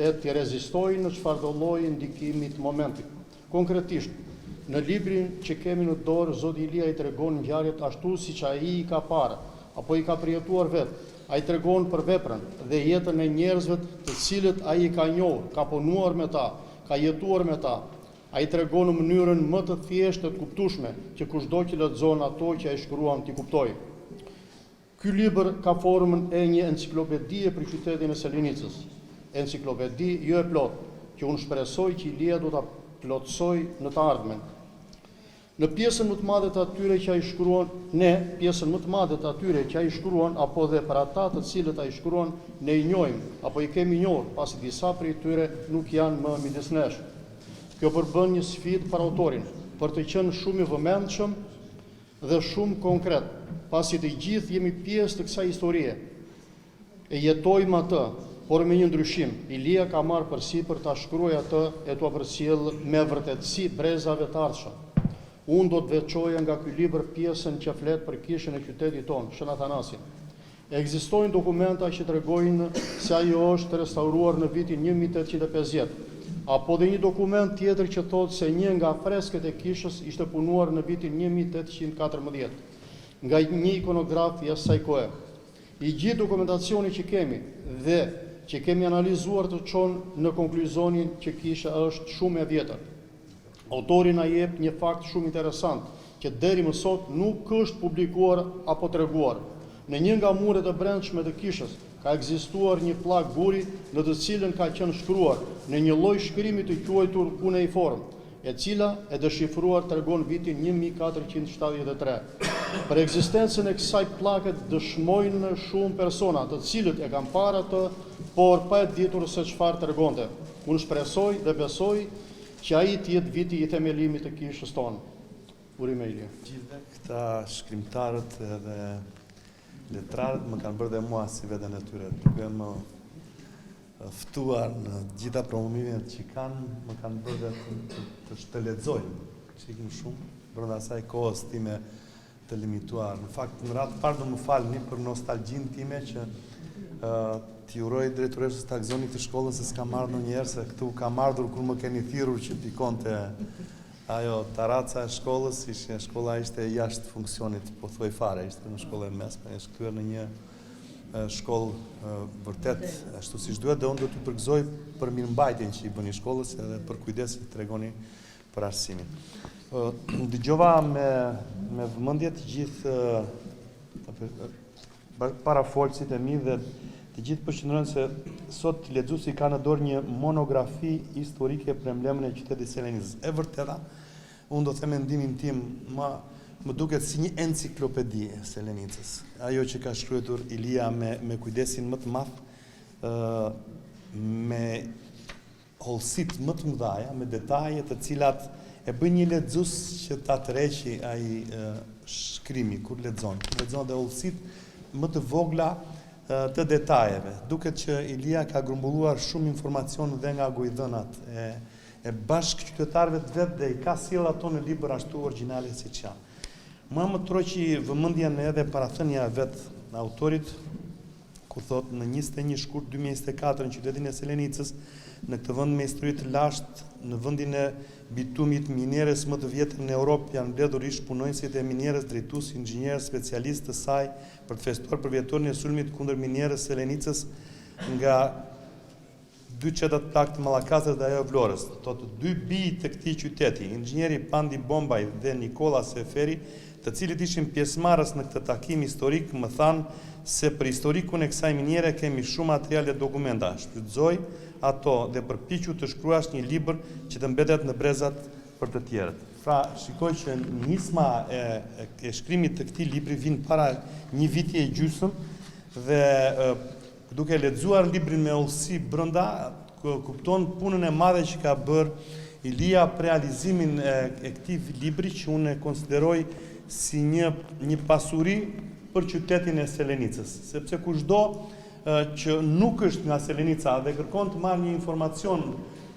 e t'i rezistojnë në çfarëdo lloji ndikimi të momentit. Konkretisht, në librin që kemi në dorë zoti Ilia i tregon ngjarjet ashtu siç ai i ka parë apo i ka përjetuar vetë. Ai tregon për veprën dhe jetën e njerëzve të cilët ai i ka njohur, ka punuar me ta, ka jetuar me ta. Ai tregon në mënyrën më të thjeshtë e të kuptueshme që kushdo që lexon ato që ai shkruan t'i kuptojë. Ky libër ka formën e një enciklopedie për qytetin e Selenicës. Enciklopedi jo e plotë, që unë shpresoj që Ilia do ta plotësojë në të ardhmen. Në pjesën më të madhe të atyre që ai shkruan, ne, pjesën më të madhe të atyre që ai shkruan apo dhe për ata të cilët ai shkruan, ne i njohim, apo i kemi njohur, pasi disa prej tyre nuk janë më midis nesh. Kjo përbën një sfidë për autorin, për të qenë shumë i vëmendshëm dhe shumë konkret, pasi të gjithë jemi pjesë të kësaj historie. E jetojmë atë, por me një ndryshim, Ilia ka marrë përsipër ta shkruajë atë e t'ua përcjellë me vërtetësi brezave të ardhshëm. Unë do të veçoja nga ky libër pjesën që flet për kishën e qytetit tonë, Shën Athanasin. Ekzistojnë dokumenta që tregojnë se ajo është restauruar në vitin 1850, apo dhe një dokument tjetër që thotë se një nga fresket e kishës ishte punuar në vitin 1814 nga një ikonograf i asaj kohe. I gjithë dokumentacioni që kemi dhe që kemi analizuar të çon në konkluzionin që kisha është shumë e vjetër. Autori na jep një fakt shumë interesant, që deri më sot nuk është publikuar apo treguar. Në një nga muret e brendshme të kishës ka ekzistuar një pllakë guri në të cilën ka qenë shkruar në një lloj shkrimi të quajtur kuneiform, e cila, e deshifruar tregon vitin 1473. Për ekzistencën e kësaj pllake dëshmojnë shumë persona, të cilët e kanë parë atë, por pa e ditur se çfarë tregonte. Unë shpresoj dhe besoj që ai të jetë viti i themelimit të kishës tonë. Urime Ilia. Gjithëve këta shkrimtarët edhe letrarët më kanë bërë dhe mua si veten e tyre, duke më ftuar në të gjitha promovimet që kanë, më kanë bërë dhe të, të, të, të lexoj çik më shumë brenda asaj kohës time të limituar. Në fakt, në radhë të parë do më falni për nostalgjinë time që uh, t'i uroj drejtoreshës ta gëzoni këtë shkollën se s'kam ardhur ndonjëherë, se këtu kam ardhur kur më keni thirrur që pikonte ajo taraca e shkollës, ishte shkolla ishte jashtë funksionit, pothuaj fare, ishte në shkollë e mesme, është kthyer në një shkollë vërtet ashtu siç duhet dhe unë do t'ju përgëzoj për mirëmbajtjen që i bëni shkollës edhe për kujdesin që tregoni për arsimin. Dëgjova me me vëmendje të gjithë parafolësit e mi dhe të gjithë përqendrohen se sot lexuesi ka në dorë një monografi historike për emblemën e qytetit Selenicës. E vërteta, Unë do të them mendimin tim, ma më duket si një enciklopedi e Selenicës. Ajo që ka shkruar Ilia me me kujdesin më të madh, ë me hollësitë më të mëdha, me detaje të cilat e bëjnë një lexues që ta tërheqi ai shkrimi kur lexon. Lexon dhe hollësitë më të vogla të detajeve. Duket që Ilia ka grumbulluar shumë informacion dhe nga gojëdhënat e e bashkëqytetarëve të vet dhe i ka sjellë ato në libër ashtu origjinale siç janë. Mua më tërhoqi vëmendjen edhe parathënia e vetë autorit, ku thotë në 21 shkurt 2024 në qytetin e Selenicës, në këtë vend me histori të lashtë, në vendin e bitumit minierës më të vjetër në Europë janë mbledhur ish punonjësit e minierës, drejtues, inxhinierë, specialistë të saj për të festuar përvjetorin e sulmit kundër minierës Selenicës nga Dy çetat plakë të Mallakastrës dhe ajo e Vlorës, thotë dy bij të këtij qyteti, inxhinieri Pandi Bombaj dhe Nikolla Seferi, të cilët ishin pjesëmarrës në këtë takim historik, më thanë se për historikun e kësaj miniere kemi shumë material e dokumenta, shfrytëzoji ato dhe përpiqu të shkruash një libër që të mbetet në brezat për të tjerët. Pra, shikoj që nisma e, e shkrimit të këtij libri vjen para një viti e gjysmë dhe Duke lexuar librin me hollësi brenda, kupton punën e madhe që ka bërë Ilia për realizimin e, e këtij libri që unë e konsideroj si një një pasuri për qytetin e Selenicës, sepse kushdo që nuk është nga Selenica dhe kërkon të marrë një informacion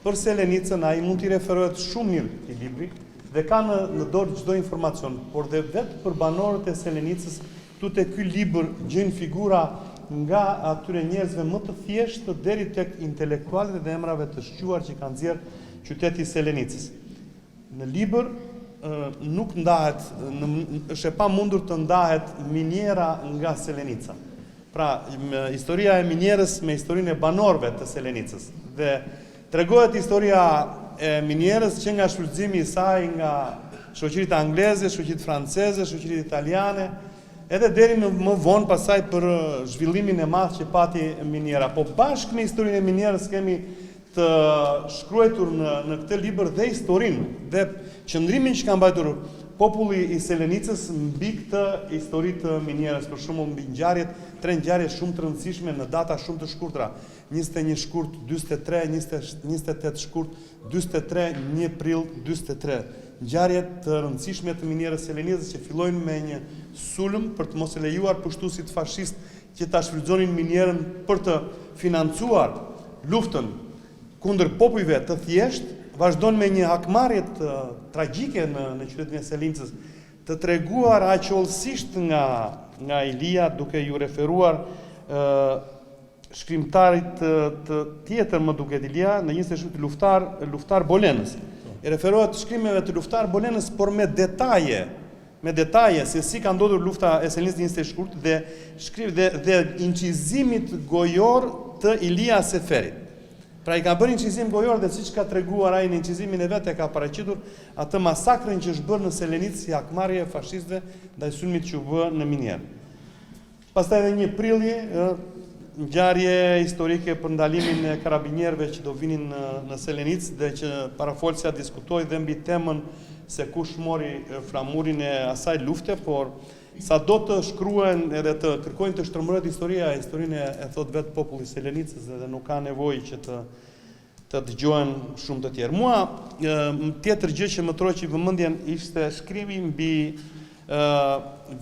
për Selenicën, ai mund t'i referohet shumë mirë këtij libri dhe ka në në dorë çdo informacion, por dhe vetë për banorët e Selenicës Këtu te ky libër gjejnë figura nga atyre njerëzve më të thjeshtë deri tek intelektualët dhe emrave të shquar që ka nxjerrë qyteti i Selenicës. Në libër nuk ndahet, është e pamundur të ndahet miniera nga Selenica. Pra, historia e minierës me historinë e banorëve të Selenicës. Dhe tregohet historia e minierës që nga shfrytëzimi i saj nga shoqëritë angleze, shoqëritë franceze, shoqëritë italiane, edhe deri në më vonë pastaj për zhvillimin e madh që pati miniera. Po bashkë me historinë e minierës kemi të shkruajtur në në këtë libër dhe historinë dhe qëndrimin që ka mbajtur populli i Selenicës mbi këtë histori të minierës, për shembull mbi ngjarjet, tre ngjarje shumë të rëndësishme në data shumë të shkurtra, 21 shkurt 43, 28 shkurt 43, 1 prill 43. Ngjarje të rëndësishme të minierës Selenicës që fillojnë me një sulm për të mos e lejuar pushtuesit fashistë që ta shfrytëzonin minierën për të financuar luftën kundër popujve të thjeshtë, vazhdon me një hakmarrje të tragjike në në qytetin e Selenicës, të treguar aq hollësisht nga nga Ilia duke iu referuar ë shkrimtarit të, të tjetër më duket Ilia, në një të Luftar Luftar Bolenës. I referohet shkrimeve të Luftar Bolenës, por me detaje, me detaje se si ka ndodhur lufta e Selenicës 21 shkurt dhe shkrim dhe dhe incizimit gojor të Ilia Seferit. Pra i ka bërë incizim gojor dhe siç ka treguar ai në incizimin e vet e ka paraqitur atë masakrën që është bërë në Selenicë si hakmarrje e fashistëve ndaj sulmit që u bë në minierë. Pastaj edhe 1 prilli, ë, ngjarje historike për ndalimin e karabinierëve që do vinin në, në Selenicë dhe që parafolësja diskutoi dhe mbi temën se kush mori flamurin e asaj lufte, por sado të shkruhen edhe të kërkojnë të shtrembërohet historia, historinë e, e thotë vetë populli i Selenicës dhe nuk ka nevojë që të të dëgjohen shumë të tjerë. Mua, tjetër gjë që më tërhoqi vëmendjen ishte shkrimi mbi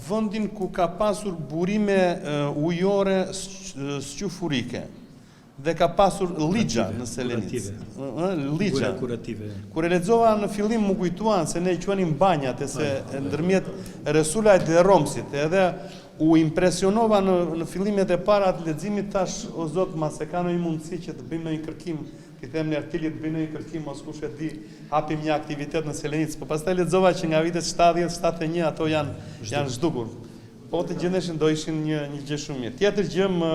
vendin ku ka pasur burime ujore squfurike dhe ka pasur llixha në Selenicë. Llixha. Kurative. Kur e lexova në fillim m'u kujtuan se ne i quanim banjat e se ndërmjet Resulajt dhe Romsit, edhe U impresionova në në fillimet e para të leximit thashë o zot mos e ka ndonjë mundësi që të bëjmë ndonjë kërkim t'i them Nertilit të bëjë ndonjë kërkim mos kush e di hapim një aktivitet në Selenicë po pastaj lexova që nga vitet 70 71 ato janë janë zhdukur po të gjendeshin do ishin një një gjë shumë mirë tjetër gjë më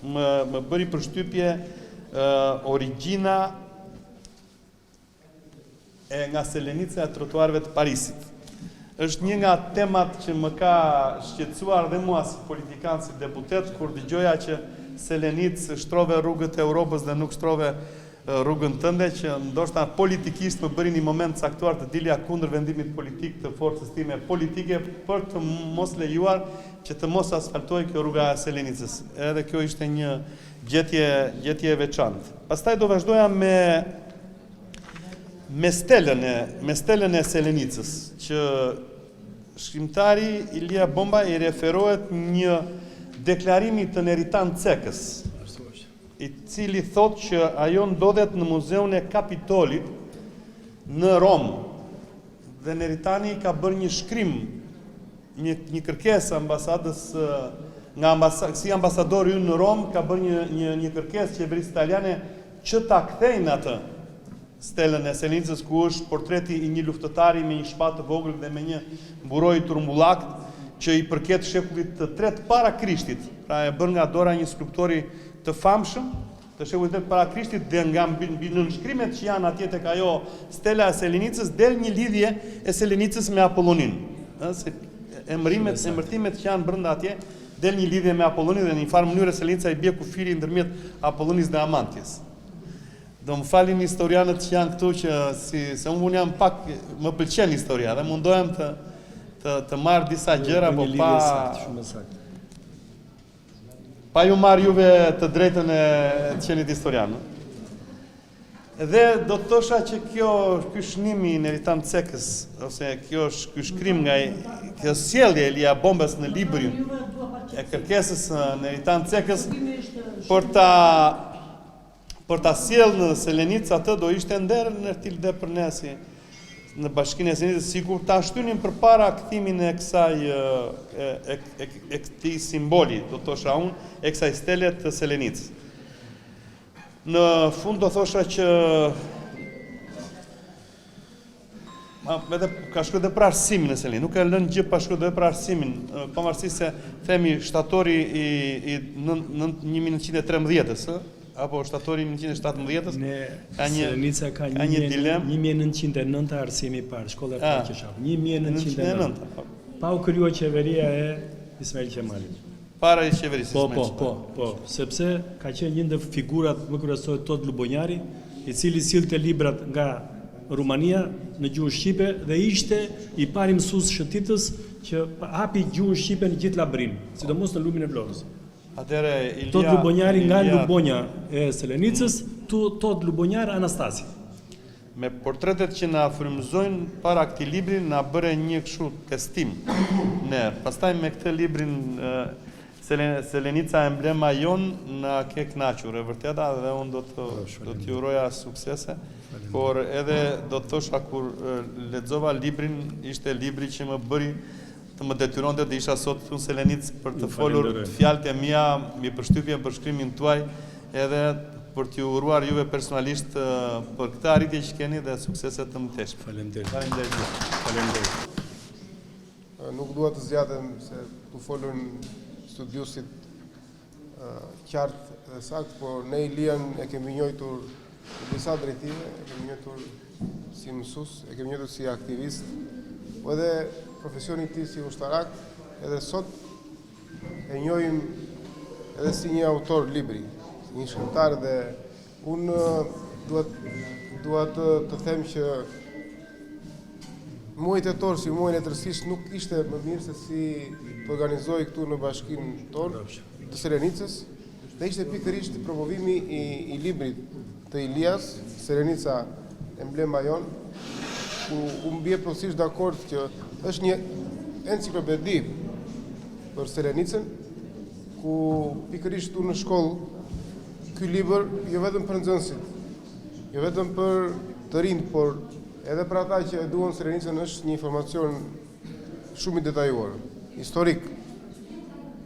më më bëri përshtypje origjina e nga Selenica e trotuareve të Parisit. Është një nga temat që më ka shqetësuar dhe mua si politikan, si deputet, kur dëgjoja që Selenicë shtrove rrugët e Europës dhe nuk shtrove rrugën tënde, që ndoshta politikisht më bëri një moment të caktuar të dilja kundër vendimit politik të forcës time politike për të mos lejuar që të mos asfaltohej kjo rruga e Selenicës. Edhe kjo ishte një gjetje gjetje e veçantë. Pastaj do vazhdoja me me stelën e me stelën e Selenicës, që shkrimtari Ilia Bomba i referohet një deklarimi të Neritan Cekës, i cili thotë që ajo ndodhet në muzeun e Kapitolit në Romë. Dhe Neritani ka bërë një shkrim, një një kërkesë ambasadës nga ambasa, si ambasadori ynë në Romë ka bërë një një një kërkesë qeverisë italiane që ta kthejnë atë stelën e Selenicës ku është portreti i një luftëtari me një shpatë të vogël dhe me një mburojë të rrumbullakët që i përket shekullit të tretë para Krishtit, pra e bërë nga dora e një skulptori të famshëm të shekullit të tretë para Krishtit dhe nga mbi, mbi nënshkrimet që janë atje tek ajo stela e Selenicës del një lidhje e Selenicës me Apolloninë. Ëh, se emërimet, emërtimet që janë brenda atje del një lidhje me Apolloninë dhe në një farë mënyre Selenica i bie kufiri ndërmjet Apollonisë dhe Amanties. Do më falin historianët që janë këtu që si se unë jam pak më pëlqen historia dhe mundohem të të të marr disa gjëra po pa shumë saktë. Pa ju marrë juve të drejtën e të qenit historian. Dhe do të thosha që kjo, ky shënim i Neritan Cekës, ose kjo është ky shkrim nga kjo sjellje e Ilia Bombës në librin e kërkesës së Neritan Cekës për ta për ta sjellë në Selenicë atë do ishte nder Nertil dhe për ne si në bashkinë e Selenicës sikur ta shtynim përpara kthimin e kësaj e, e, e, e këtij simboli, do të thosha unë, e kësaj stele të Selenicës. Në fund do thosha që Ma, edhe ka shkruar edhe për arsimin në Selenicë, nuk ka lënë gjë pa shkruar edhe për arsimin, pavarësisht se themi shtatori i i 1913-ës, ë, apo shtatori i 1917-ës, Ne ka një Selenica ka ka një dilemë. 1909 arsimi i parë, shkolla e parë që shap. 1909. 1909. Pa u krijuar qeveria e Ismail Qemalit. Para i qeverisë Po, po, po, po, sepse ka qenë një ndër figurat më kryesore Tot Lubonjari, i cili sillte librat nga Rumania në gjuhën shqipe dhe ishte i pari mësues shëtitës që hapi gjuhën shqipe në gjithë Labërinë, sidomos në Lumin e Vlorës. Atëherë Ilia Tot Lubonjari nga Lubonja e Selenicës, Tot Lubonjar Anastasi. Me portretet që na frymëzojnë para këtij libri na bëre një kështu testim ne. Pastaj me këtë librin Selenica emblema jonë na ke kënaqur e vërteta dhe unë do të do t'ju uroja suksese. Por edhe do të thosha kur lexova librin ishte libri që më bëri të më detyronte të isha sot këtu në Selenicë për të folur fjalët e mia mbi përshtypjen për shkrimin tuaj edhe për t'ju uruar juve personalisht për këtë arritje që keni dhe suksese të mëtejshme. Faleminderit. Faleminderit. Faleminderit. Nuk dua të zgjatem se këtu folën studiuesit qartë dhe saktë, por ne Ilian e kemi njohur në disa drejtime, e kemi njohur si mësues, e kemi njohur si aktivist, po edhe profesioni i tij si ushtarak, edhe sot e njohim edhe si një autor libri, si një shkrimtar dhe unë dua dua të të them që muaji tetor si muaji i letërsisë nuk ishte më mirë se si të organizohej këtu në bashkinë tonë të Selenicës dhe ishte pikërisht promovimi i, i librit të Ilias, Selenica emblema jonë, ku unë bie plotësisht dakord që është një enciklopedi për Selenicën, ku pikërisht këtu në shkollë ky libër jo vetëm për nxënësit, jo vetëm për të rinjtë, por edhe për ata që e duan Selenicën është një informacion shumë i detajuar, historik,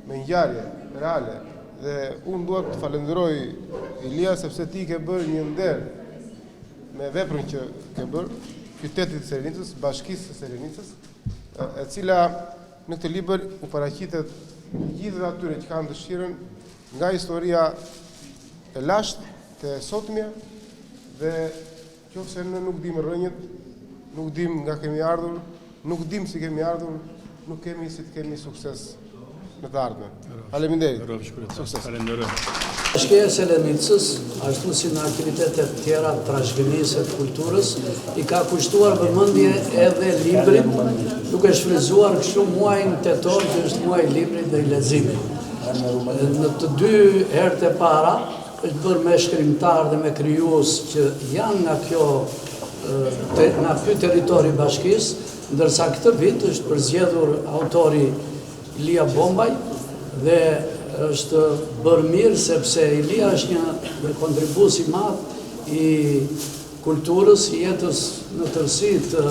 me ngjarje reale dhe unë dua të falenderoj Ilia sepse ti ke bërë një nder me veprën që ke bërë qytetit të Selenicës, bashkisë së Selenicës, e cila në këtë libër u paraqitet gjithë atyre që kanë dëshirën nga historia e lashtë te e sotmja dhe qoftë se ne nuk dimë rrënjët, nuk dimë nga kemi ardhur, nuk dimë si kemi ardhur, nuk kemi si të kemi sukses në të ardhmen. Faleminderit. Sukses. Falenderoj. Bashkia e Selenicës, ashtu si në aktivitete të tjera të trashëgimisë e të kulturës, i ka kushtuar vëmendje edhe librit, duke shfrytëzuar kështu muajin tetor që është muaji i librit dhe i leximit. Në të dy herët e para është bërë me shkrimtarë dhe me krijues që janë nga kjo nga ky territor i bashkisë, ndërsa këtë vit është përzgjedhur autori Ilia Bombaj dhe është bërë mirë sepse Ilia është një kontribues i madh i kulturës, i jetës në tërësi të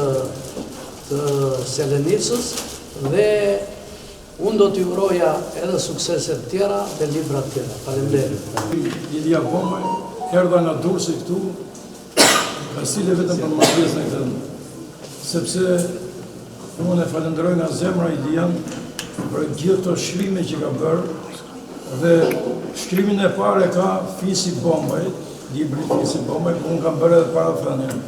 të Selenicës dhe unë do t'i uroja edhe suksese të tjera dhe libra të tjera. Faleminderit. Ilia Bombaj, erdha nga Durrësi këtu, Vasile vetëm për marrë pjesë në këtë, sepse unë e falënderoj nga zemra Ilian për gjithë këto shkrime që ka bërë dhe shkrimin e parë e ka Fisi Bombaj, libri Fisi Bombaj, ku unë kam bërë edhe parathënien.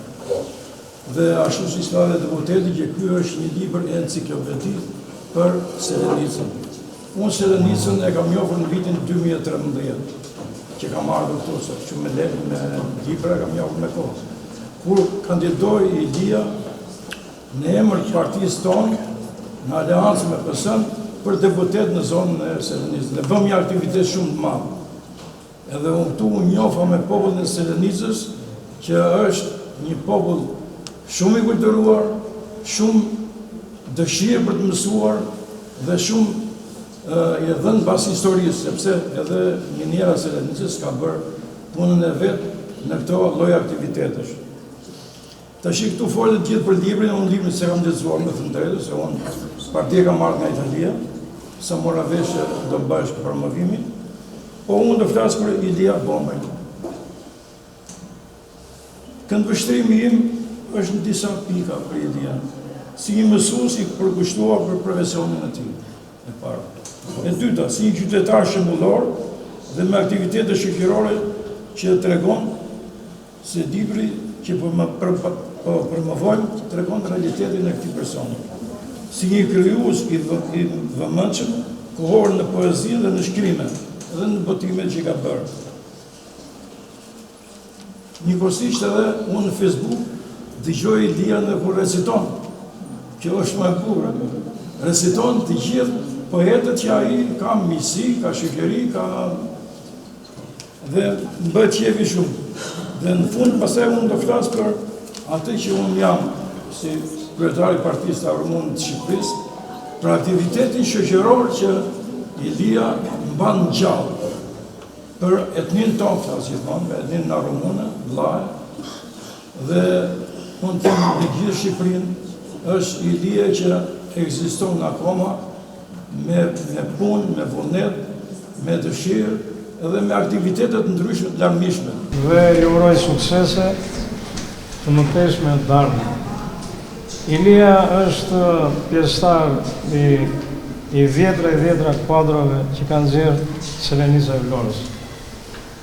Dhe ashtu siç tha dhe deputeti që ky është një libër enciklopedik për Selenicën. Unë Selenicën e kam njohur në vitin 2013, që kam ardhur këtu, se që me le, me libra e kam njohur me kohë. Kur kandidoi Ilia në emër të partisë tonë, në aleancë me PS-në, për deputet në zonën e Selenicës. Dhe bëmë një aktivitet shumë të madh. Edhe unë këtu u njofa me popullin e Selenicës, që është një popull shumë i kulturuar, shumë dëshirë për të mësuar dhe shumë i dhënë pas historisë, sepse edhe miniera e Selenicës ka bërë punën e vet në këto lloj aktivitetesh. Tashi këtu folët gjithë për librin, unë librin s'e kam lexuar me thënë drejtën, se unë pardje kam ardhur nga Italia, sa mora vesh që do bëhesh promovimi, po unë do flas për Ilia Bombajn. Këndvështrimi im është në disa pika për Ilian, si një mësues i përkushtuar për profesionin e tij, e para. E dyta, si një qytetar shembullor dhe me aktivitete shoqërore që tregon Se libri që po më po promovojmë tregon realitetin e këtij personi. Si një krijues i, i vëmendshëm kohor në poezi dhe në shkrime dhe në botimet që ka bërë. Njëkohësisht edhe unë në Facebook dëgjoj Ilian dhe kur reciton, që është më e bukur. Reciton të gjithë poetët që ai ka miqësi, ka shoqëri, ka dhe më bëhet qefi shumë. Dhe në fund pastaj unë do flas për atë që unë jam si kryetar i Partisë të Arumunëve të Shqipërisë, për aktivitetin shoqëror që Ilia mban gjallë. Për etninë tonë flas gjithmonë, për etninë arumune, vllahe, dhe mund të them në gjithë Shqipërinë, është Ilia që ekziston akoma me, me punë, me vullnet, me dëshirë dhe me aktivitete të ndryshme të larmishme. Dhe ju uroj suksese të mëtejshme të ardhme. Ilia është pjesëtar i i dhjetra e dhjetra kuadrove që ka nxjerrë Selenica e Vlorës.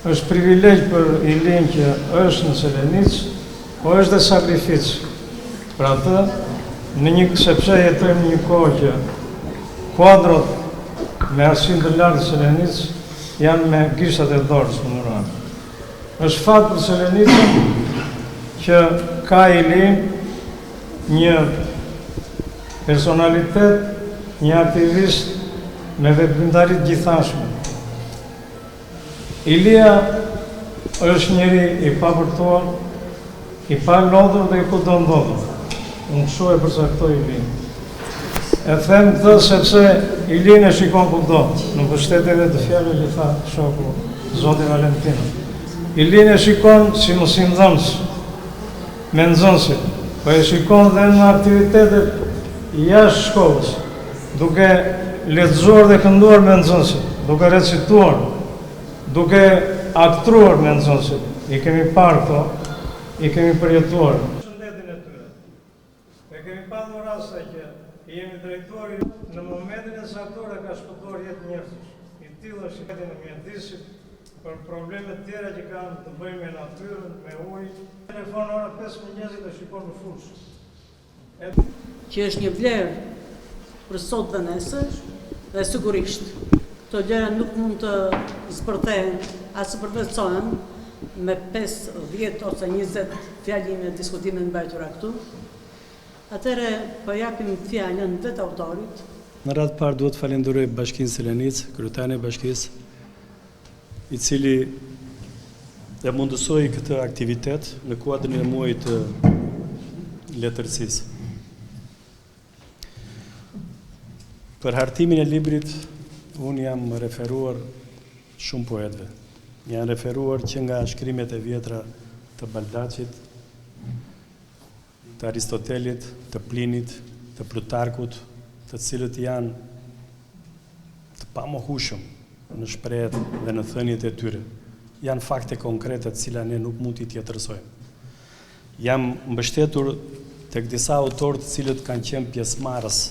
Është privilegj për Ilinë që është në Selenicë, po është dhe sakrificë për atë, në një sepse jetojmë në një kohë që kuadrot me arsim të lartë në Selenicë janë me gishtat e dorës numërohen. Është fat për Selenicën që ka Ilinë një personalitet, një aktivist me veprimtari të gjithanshme. Ilia është njeri i papërtuar, i palodhur dhe i kudondodhur. Unë kështu e përcaktoj Ilinë. E them këtë sepse Ilinë e shikon kudo, në mbështetje edhe të fjalëve që tha shoku zoti Valentino. Ilinë e shikon si mësimdhënës me nxënësit, po e shikon dhe në aktivitetet jashtë shkollës, duke lexuar dhe kënduar me nxënësit, duke recituar, duke aktruar me nxënësit. I kemi parë këto, i kemi përjetuar. Shëndetin e tyre. E kemi patur raste që i jemi drejtuar në momentin e caktuar e ka shpëtuar jetë njerëzish. I tillë është i në mjedisit për probleme të tjera që kanë të bëjnë me natyrën, me ujë. Telefon ora 5 mëngjesit e shikon në fushë. E... Që është një vlerë për sot dhe nesër dhe sigurisht këto vlera nuk mund të zbërthehen as të përvetësohen me 5, 10 ose 20 fjalime, diskutime të mbajtura këtu. Atëherë po japim fjalën vetë autorit. Në radhë të parë duhet të falenderoj Bashkinë Selenicë, kryetarin e bashkisë, i cili e mundësoi këtë aktivitet në kuadrin e muajit të letërsisë. Për hartimin e librit unë jam referuar shumë poetëve. Jam referuar që nga shkrimet e vjetra të Baldacit, të Aristotelit, të Plinit, të Plutarkut, të cilët janë të pamohueshëm në shprehjet dhe në thëniet e tyre. Janë fakte konkrete të cilat ne nuk mund t'i tjetërsojmë. Jam mbështetur tek disa autorë të cilët kanë qenë pjesëmarrës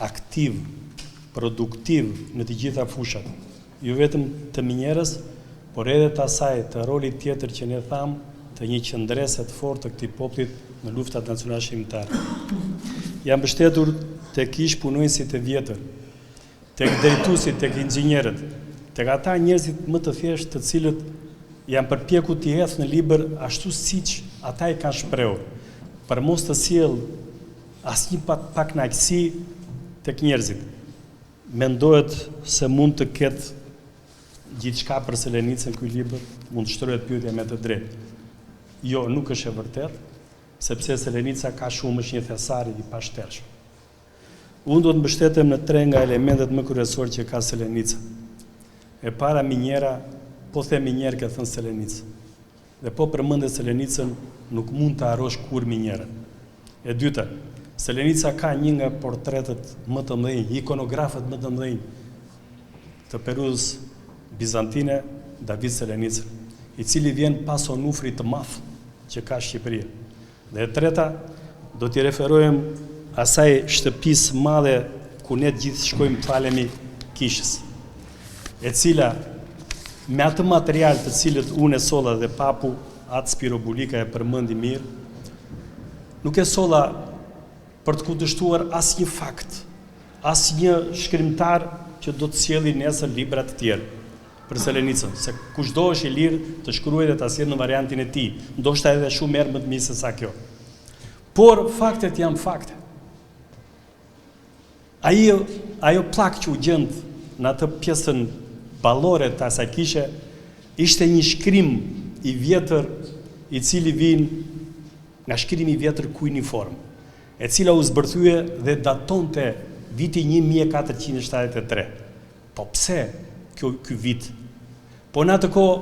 aktivë, produktivë në të gjitha fushat, jo vetëm të minierës, por edhe të asaj të rolit tjetër që ne thamë të një qëndrese të fortë të këtij popullit në luftrat nacionalçlirimtare. Jam mbështetur tek ish punonjësit e vjetër, tek drejtuesit, tek inxhinierët, tek ata njerëzit më të thjeshtë të cilët jam përpjekur t'i hedh në libër ashtu siç ata i kanë shprehur, për mos të sjellë asnjë pakënaqësi tek njerëzit. Mendohet se mund të ketë gjithçka për Selenicën ky libër, mund të shtrohet pyetja me të drejtë. Jo, nuk është e vërtetë, sepse Selenica ka shumë, është një thesar i pashtershëm. Unë do të mbështetem në tre nga elementet më kryesorë që ka Selenica. E para miniera, po the minierë ke thënë Selenicë. Dhe po përmende Selenicën, nuk mund të harrosh kurrë minierën. E dyta, Selenica ka një nga portretët më të mëdhenj, ikonografët më të mëdhenj të periudhës bizantine, David Selenicën, i cili vjen pas Onufrit të madh që ka Shqipëria. Dhe e treta, do t'i referohem asaj shtëpisë së madhe ku ne të gjithë shkojmë të falemi kishës, e cila me atë material të cilët unë e solla dhe papu At Spiro Bulika e përmendi mirë, nuk e solla për të kundërshtuar asnjë fakt. Asnjë shkrimtar që do të sjelli nesër libra të tjerë për Selenicën, se kushdo është i lirë të shkruajë dhe ta sjellë në variantin e tij, ndoshta edhe shumë herë më të mirë se sa kjo. Por faktet janë fakte. Ai ajo pllakë që u gjend në atë pjesën ballore të asaj kishe ishte një shkrim i vjetër i cili vin nga shkrimi i vjetër kuiniform. e cila u zbërthye dhe datonte viti 1473. Po pse kjo ky vit? Po në atë kohë,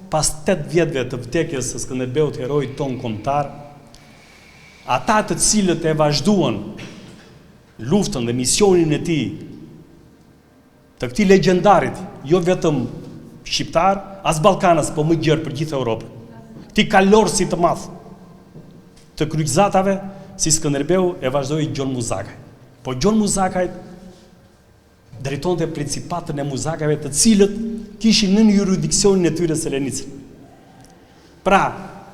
pas 8 vjetëve të vdekjes së Skënderbeut heroit tonë kombëtar, ata të cilët e vazhduan luftën dhe misionin e tij Të këtij legjendarit, jo vetëm shqiptar, as ballkanas, po më gjerë për gjithë Europën. Këtij kalorësi të madh të kryqëzatave, si Skënderbeu e vazhdoi Gjon Muzakaj. Po Gjon Muzakaj drejtonte principatën e Muzakajve të cilët kishin nën juridiksionin e tyre Selenicën. Pra,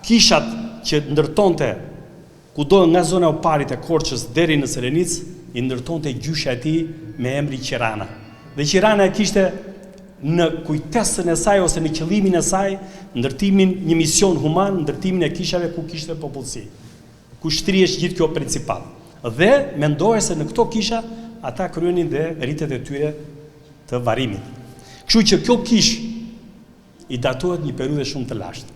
kishat që ndërtonte kudo nga zona e Oparit e Korçës deri në Selenicë, i ndërtonte gjyshja e tij me emrin Qirana. Dhe Qirana e kishte në kujtesën e saj ose në qëllimin e saj ndërtimin një mision human, ndërtimin e kishave ku kishte popullsi, ku shtrihesh gjithë kjo principatë. Dhe mendohej se në këto kisha ata kryenin dhe ritet e tyre të varrimit. Kështu që kjo kishë i datohet një periudhe shumë të lashtë.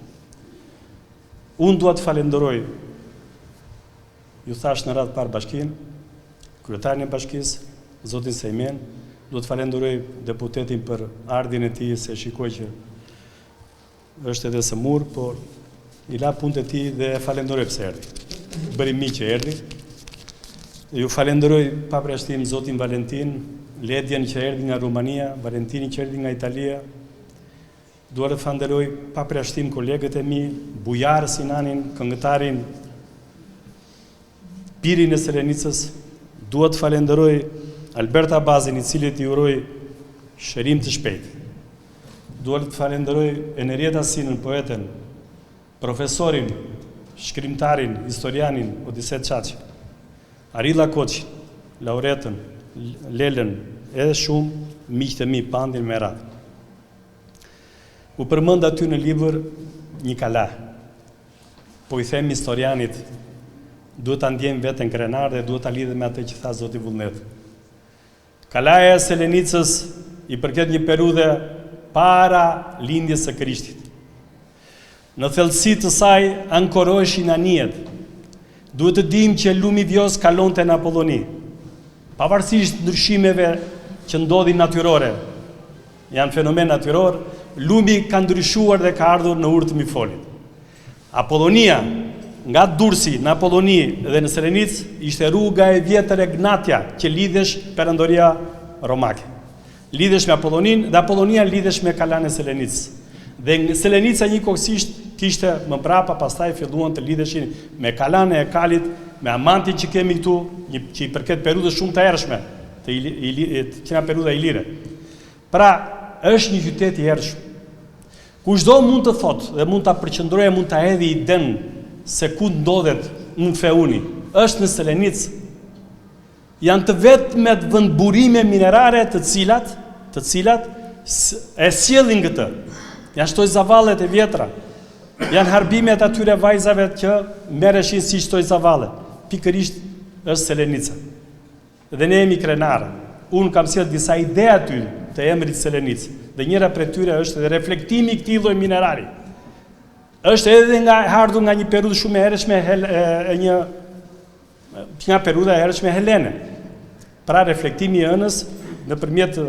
Unë dua të falenderoj, ju thashë në radhë parë bashkinë, kryetarin e bashkisë, zotin Sejmen, dua të falenderoj deputetin për ardhjen e tij, se shikoj që është edhe sëmurë, por i la punët e tij dhe e falenderoj pse erdhi. Bëri mirë që erdhi. Ju falenderoj pa përjashtim zotin Valentin, Ledjen që erdhi nga Rumania, Valentinin që erdhi nga Italia, Dua të falënderoj pa përjashtim kolegët e mi, Bujar Sinanin, këngëtarin, birin e Selenicës, dua të falënderoj Albert Abazin, i cilit i uroj shërim të shpejtë. Dua të falënderoj Enerieta Sinën, poeten, profesorin, shkrimtarin, historianin Odise Çaçi, Arila Koçin, Lauretën, Lelën, edhe shumë miqtë e mi, Pandin me radhë. U përmend aty në libër një kala. Po i them historianit, duhet ta ndjejmë veten krenar dhe duhet ta lidhim me atë që tha zoti Vullnet. Kalaja e Selenicës i përket një periudhe para lindjes së Krishtit. Në thellësi të saj ankoroheshin anijet. Duhet të dimë që lumi Vjosë kalonte në Apolloni. Pavarësisht ndryshimeve që ndodhin natyrore, janë fenomen natyror, lumi ka ndryshuar dhe ka ardhur në urë të Mifolit. Apollonia, nga Durrësi në Apolloni dhe në Selenicë, ishte rruga e vjetër Egnatia që lidhesh Perandoria Romake. Lidhesh me Apolloninë dhe Apollonia lidhesh me Kalanë e Selenicës. Dhe Selenica njëkohësisht kishte më mbrapa pastaj filluan të lidheshin me Kalanë e Ekalit, me Amantin që kemi këtu, një, që i përket periudhës shumë të hershme, të ili, që nga periudha ilire. Pra, është një qytet i hershëm. Kushdo mund të thotë dhe mund ta përqendrojë, mund ta hedhë idenë se ku ndodhet Umfeuni, është në Selenicë. Janë të vetmet vendburime minerare të cilat, të cilat e sjellin këtë. Janë shtojzavallet e vjetra. Janë harbimet atyre vajzave që merreshin si shtojzavalle. Pikërisht është Selenica. Dhe ne jemi krenarë. Unë kam sjellë disa ide aty të emrit Selenicë. Dhe njëra prej tyre është edhe reflektimi i këtij lloj minerali. Është edhe nga ardhur nga një periudhë shumë e hershme e një nga periudha e hershme helene. Pra reflektimi i hënës nëpërmjet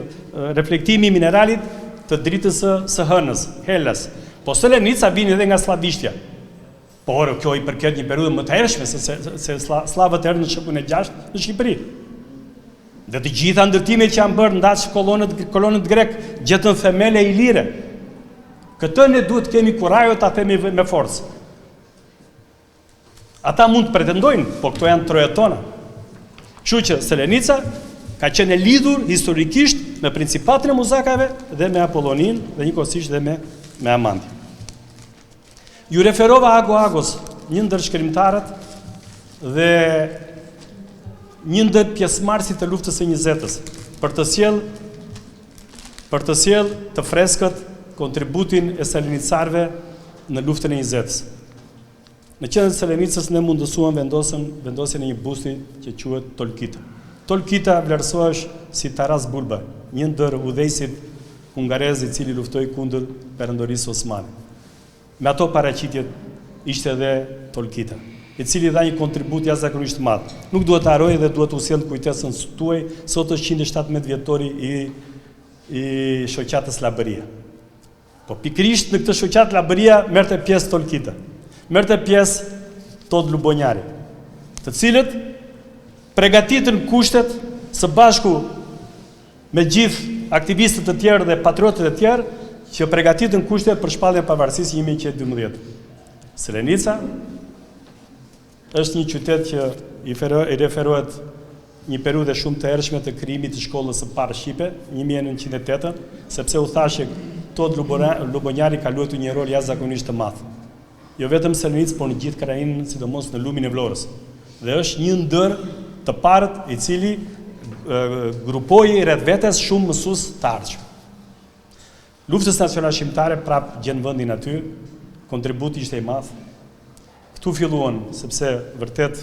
reflektimi i mineralit të dritës së, së hënës, Helas. Po Selenica vjen edhe nga sllavishtja. Por kjo i përket një periudhe më të hershme se se, se sllavët erdhën në shekullin e 6 në Shqipëri. Dhe të gjitha ndërtimet që janë bërë ndaç kolonët kolonët grek gjetën themele ilire. Këtë ne duhet të kemi kurajo ta themi me forcë. Ata mund të pretendojnë, po këto janë trojet tona. Kështu që Selenica ka qenë e lidhur historikisht me principatën e Muzakajve dhe me Apolloninë dhe njëkohësisht dhe me me Amantin. Ju referova Ago Agos, një ndër shkrimtarët dhe një ndër pjesëmarrësit të luftës së njëzetës, për të sjellë për të sjellë të freskët kontributin e selenicarëve në luftën e njëzetës. Në qendër të Selenicës ne mundësuam vendosën vendosjen e një busti që quhet Tolkita. Tolkita vlerësohesh si Taras Bulba, një ndër udhëheqësit hungarez i cili luftoi kundër Perandorisë Osmane. Me ato paraqitjet ishte edhe Tolkita, i cili dha një kontribut jashtëzakonisht të madh. Nuk duhet të harroj dhe duhet t'u sjell në kujtesën tuaj, sot është 117 vjetori i i shoqatës Labëria. Po pikërisht në këtë shoqatë Labëria merrte pjesë Tolkita. Merrte pjesë Tod Lubonjari, të cilët pregatitën kushtet së bashku me gjithë aktivistët të tjerë dhe patriotët e tjerë që pregatitën kushtet për shpalljen e pavarësisë 1912. Selenica është një qytet që i, i referohet një periudhe shumë të hershme të krijimit të shkollës së parë shqipe, 1908, sepse u thashë që Tod Lubonjari ka luajtur një rol jashtëzakonisht të madh. Jo vetëm në Selenicë, por në gjithë krahinën, sidomos në lumin e Vlorës. Dhe është një ndër të parët i cili grupoi rreth vetes shumë mësues të ardhshëm. Luftës Nacional Shqiptare prap gjen vendin aty, kontributi ishte i madh. Këtu filluan, sepse vërtet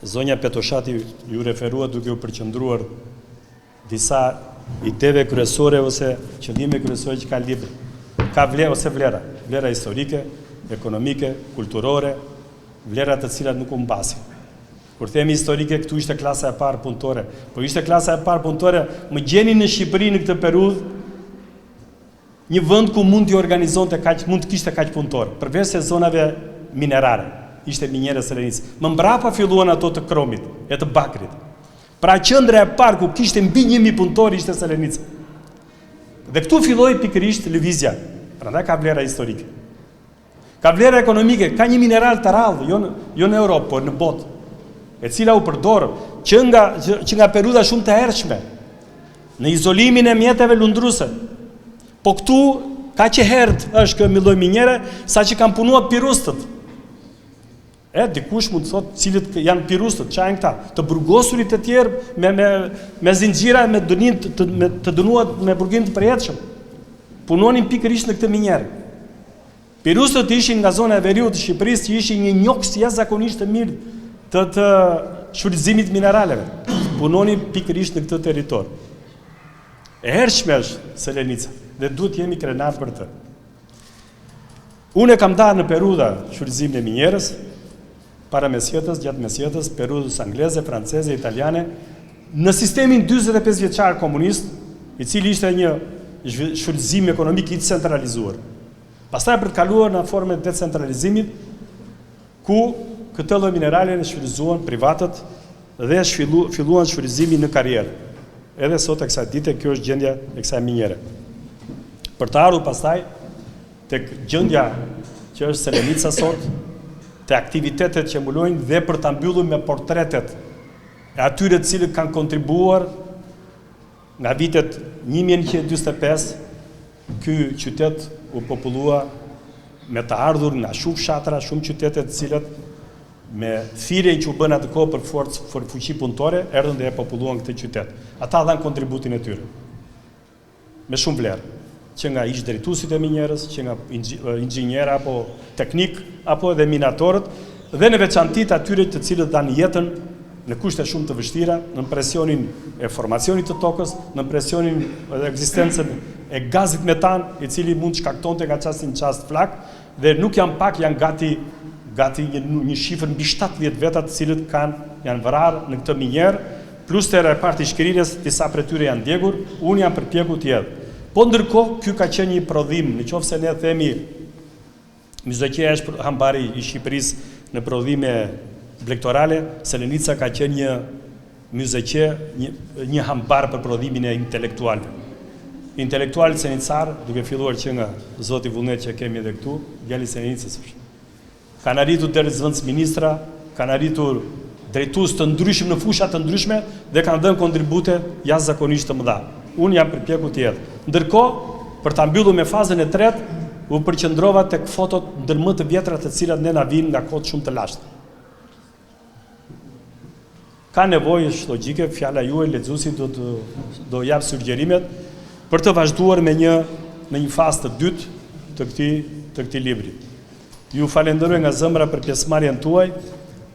zonja Petoshati ju referua duke u përqendruar disa ideve kryesore ose qëllime kryesore që ka libri. Ka vlera ose vlera, vlera historike, ekonomike, kulturore, vlera të cilat nuk humbasin. Kur themi historike, këtu ishte klasa e parë punëtore. Po ishte klasa e parë punëtore, më gjeni në Shqipëri në këtë periudhë një vend ku mund t'i organizonte kaq, mund të kishte kaq punëtorë, përveç se zonave minerare. Ishte miniera e Selenicës. Më mbrapa filluan ato të kromit e të bakrit. Pra qendra e parë ku kishte mbi 1000 punëtorë ishte Selenica. Dhe këtu filloi pikërisht lëvizja. Prandaj ka vlera historike. Ka vlera ekonomike, ka një mineral të rrallë, jo në, jo në Europë, por në botë, e cila u përdor që nga që, që nga periudha shumë të hershme në izolimin e mjeteve lundruese. Po këtu kaq e herët është kjo lloj miniere, saqë kanë punuar pirustët. E, dikush mund të thotë cilët janë pirustët, ça janë këta? Të burgosurit e tjerë me, me, me zinxhira, me dënim të, të, me, të dënuar me burgim të përjetshëm. Punonin pikërisht në këtë minierë. Pirustët ishin nga zona e veriut të Shqipërisë që ishin një njohës jashtëzakonisht të mirë të, të shfrytëzimit mineraleve. Punonin pikërisht në këtë territor. E hershme është Selenica dhe duhet të jemi krenarë për të. Unë e kam ndarë në periudha shfrytëzimin e minierës, para mesjetës, gjatë mesjetës, periudhës angleze, franceze, italiane, në sistemin 45 vjeçar komunist, i cili ishte një shfrytëzim ekonomik i centralizuar. Pastaj për të kaluar në formën e decentralizimit, ku këtë lloj minerale e shfrytëzuan privatët dhe shfillu, filluan shfrytëzimin në karrierë. Edhe sot e kësaj dite kjo është gjendja e kësaj miniere. Për të ardhur pastaj tek gjendja që është Selenica sot, te aktivitetet që mbulojnë dhe për ta mbyllur me portretet e atyre të cilët kanë kontribuar Nga vitet 1945, ky qytet u popullua me të ardhur nga shumë fshatra, shumë qytete të cilat me thirrjen që u bënë atë kohë për forcë, për fuqi punëtore, erdhën dhe e populluan këtë qytet. Ata dhanë kontributin e tyre. Me shumë vlerë, që nga ish drejtuesit e minierës, që nga inxhinierë apo teknikë, apo edhe minatorët, dhe në veçanti të atyre të cilët dhanë jetën në kushte shumë të vështira, nën presionin e formacionit të tokës, nën presionin dhe ekzistencën e gazit metan, i cili mund të shkaktonte nga çasti në çast flakë, dhe nuk janë pak, janë gati gati një, një shifër mbi 70 veta të cilët kanë janë vrarë në këtë minierë, Plus te reparti i shkrirjes, disa prej tyre janë djegur, unë jam përpjekur t'i hedh. Po ndërkohë, ky ka qenë një prodhim, në qoftë se ne themi Myzeqeja është hambari i Shqipërisë në prodhime blegtorale, Selenica ka qenë një myzeqe, një, një hambar për prodhimin e intelektualëve. Intelektualët senicarë, duke filluar që nga zoti Vullnet që kemi edhe këtu, djali i Selenicës është. Kanë arritur deri zëvendësministra, kanë arritur drejtues të ndryshëm në fusha të ndryshme dhe kanë dhënë kontribute jashtëzakonisht të mëdha. Unë jam përpjekur t'i hedh. Ndërkohë, për ta mbyllur me fazën e tretë, u përqendrova tek fotot ndër më të vjetra të cilat ne na vijnë nga kohët shumë të lashta. Ka nevojë, është logjike, fjala juaj, lexuesi do të do japë sugjerimet për të vazhduar me një në një fazë të dytë të këtij të këtij libri. Ju falenderoj nga zemra për pjesëmarrjen tuaj,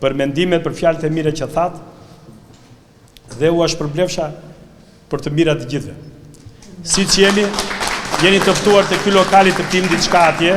për mendimet, për fjalët e mira që thatë dhe ua shpërblefsha për të mirat të gjithëve. Siç jemi, jeni të ftuar te ky lokali të pimë diçka atje.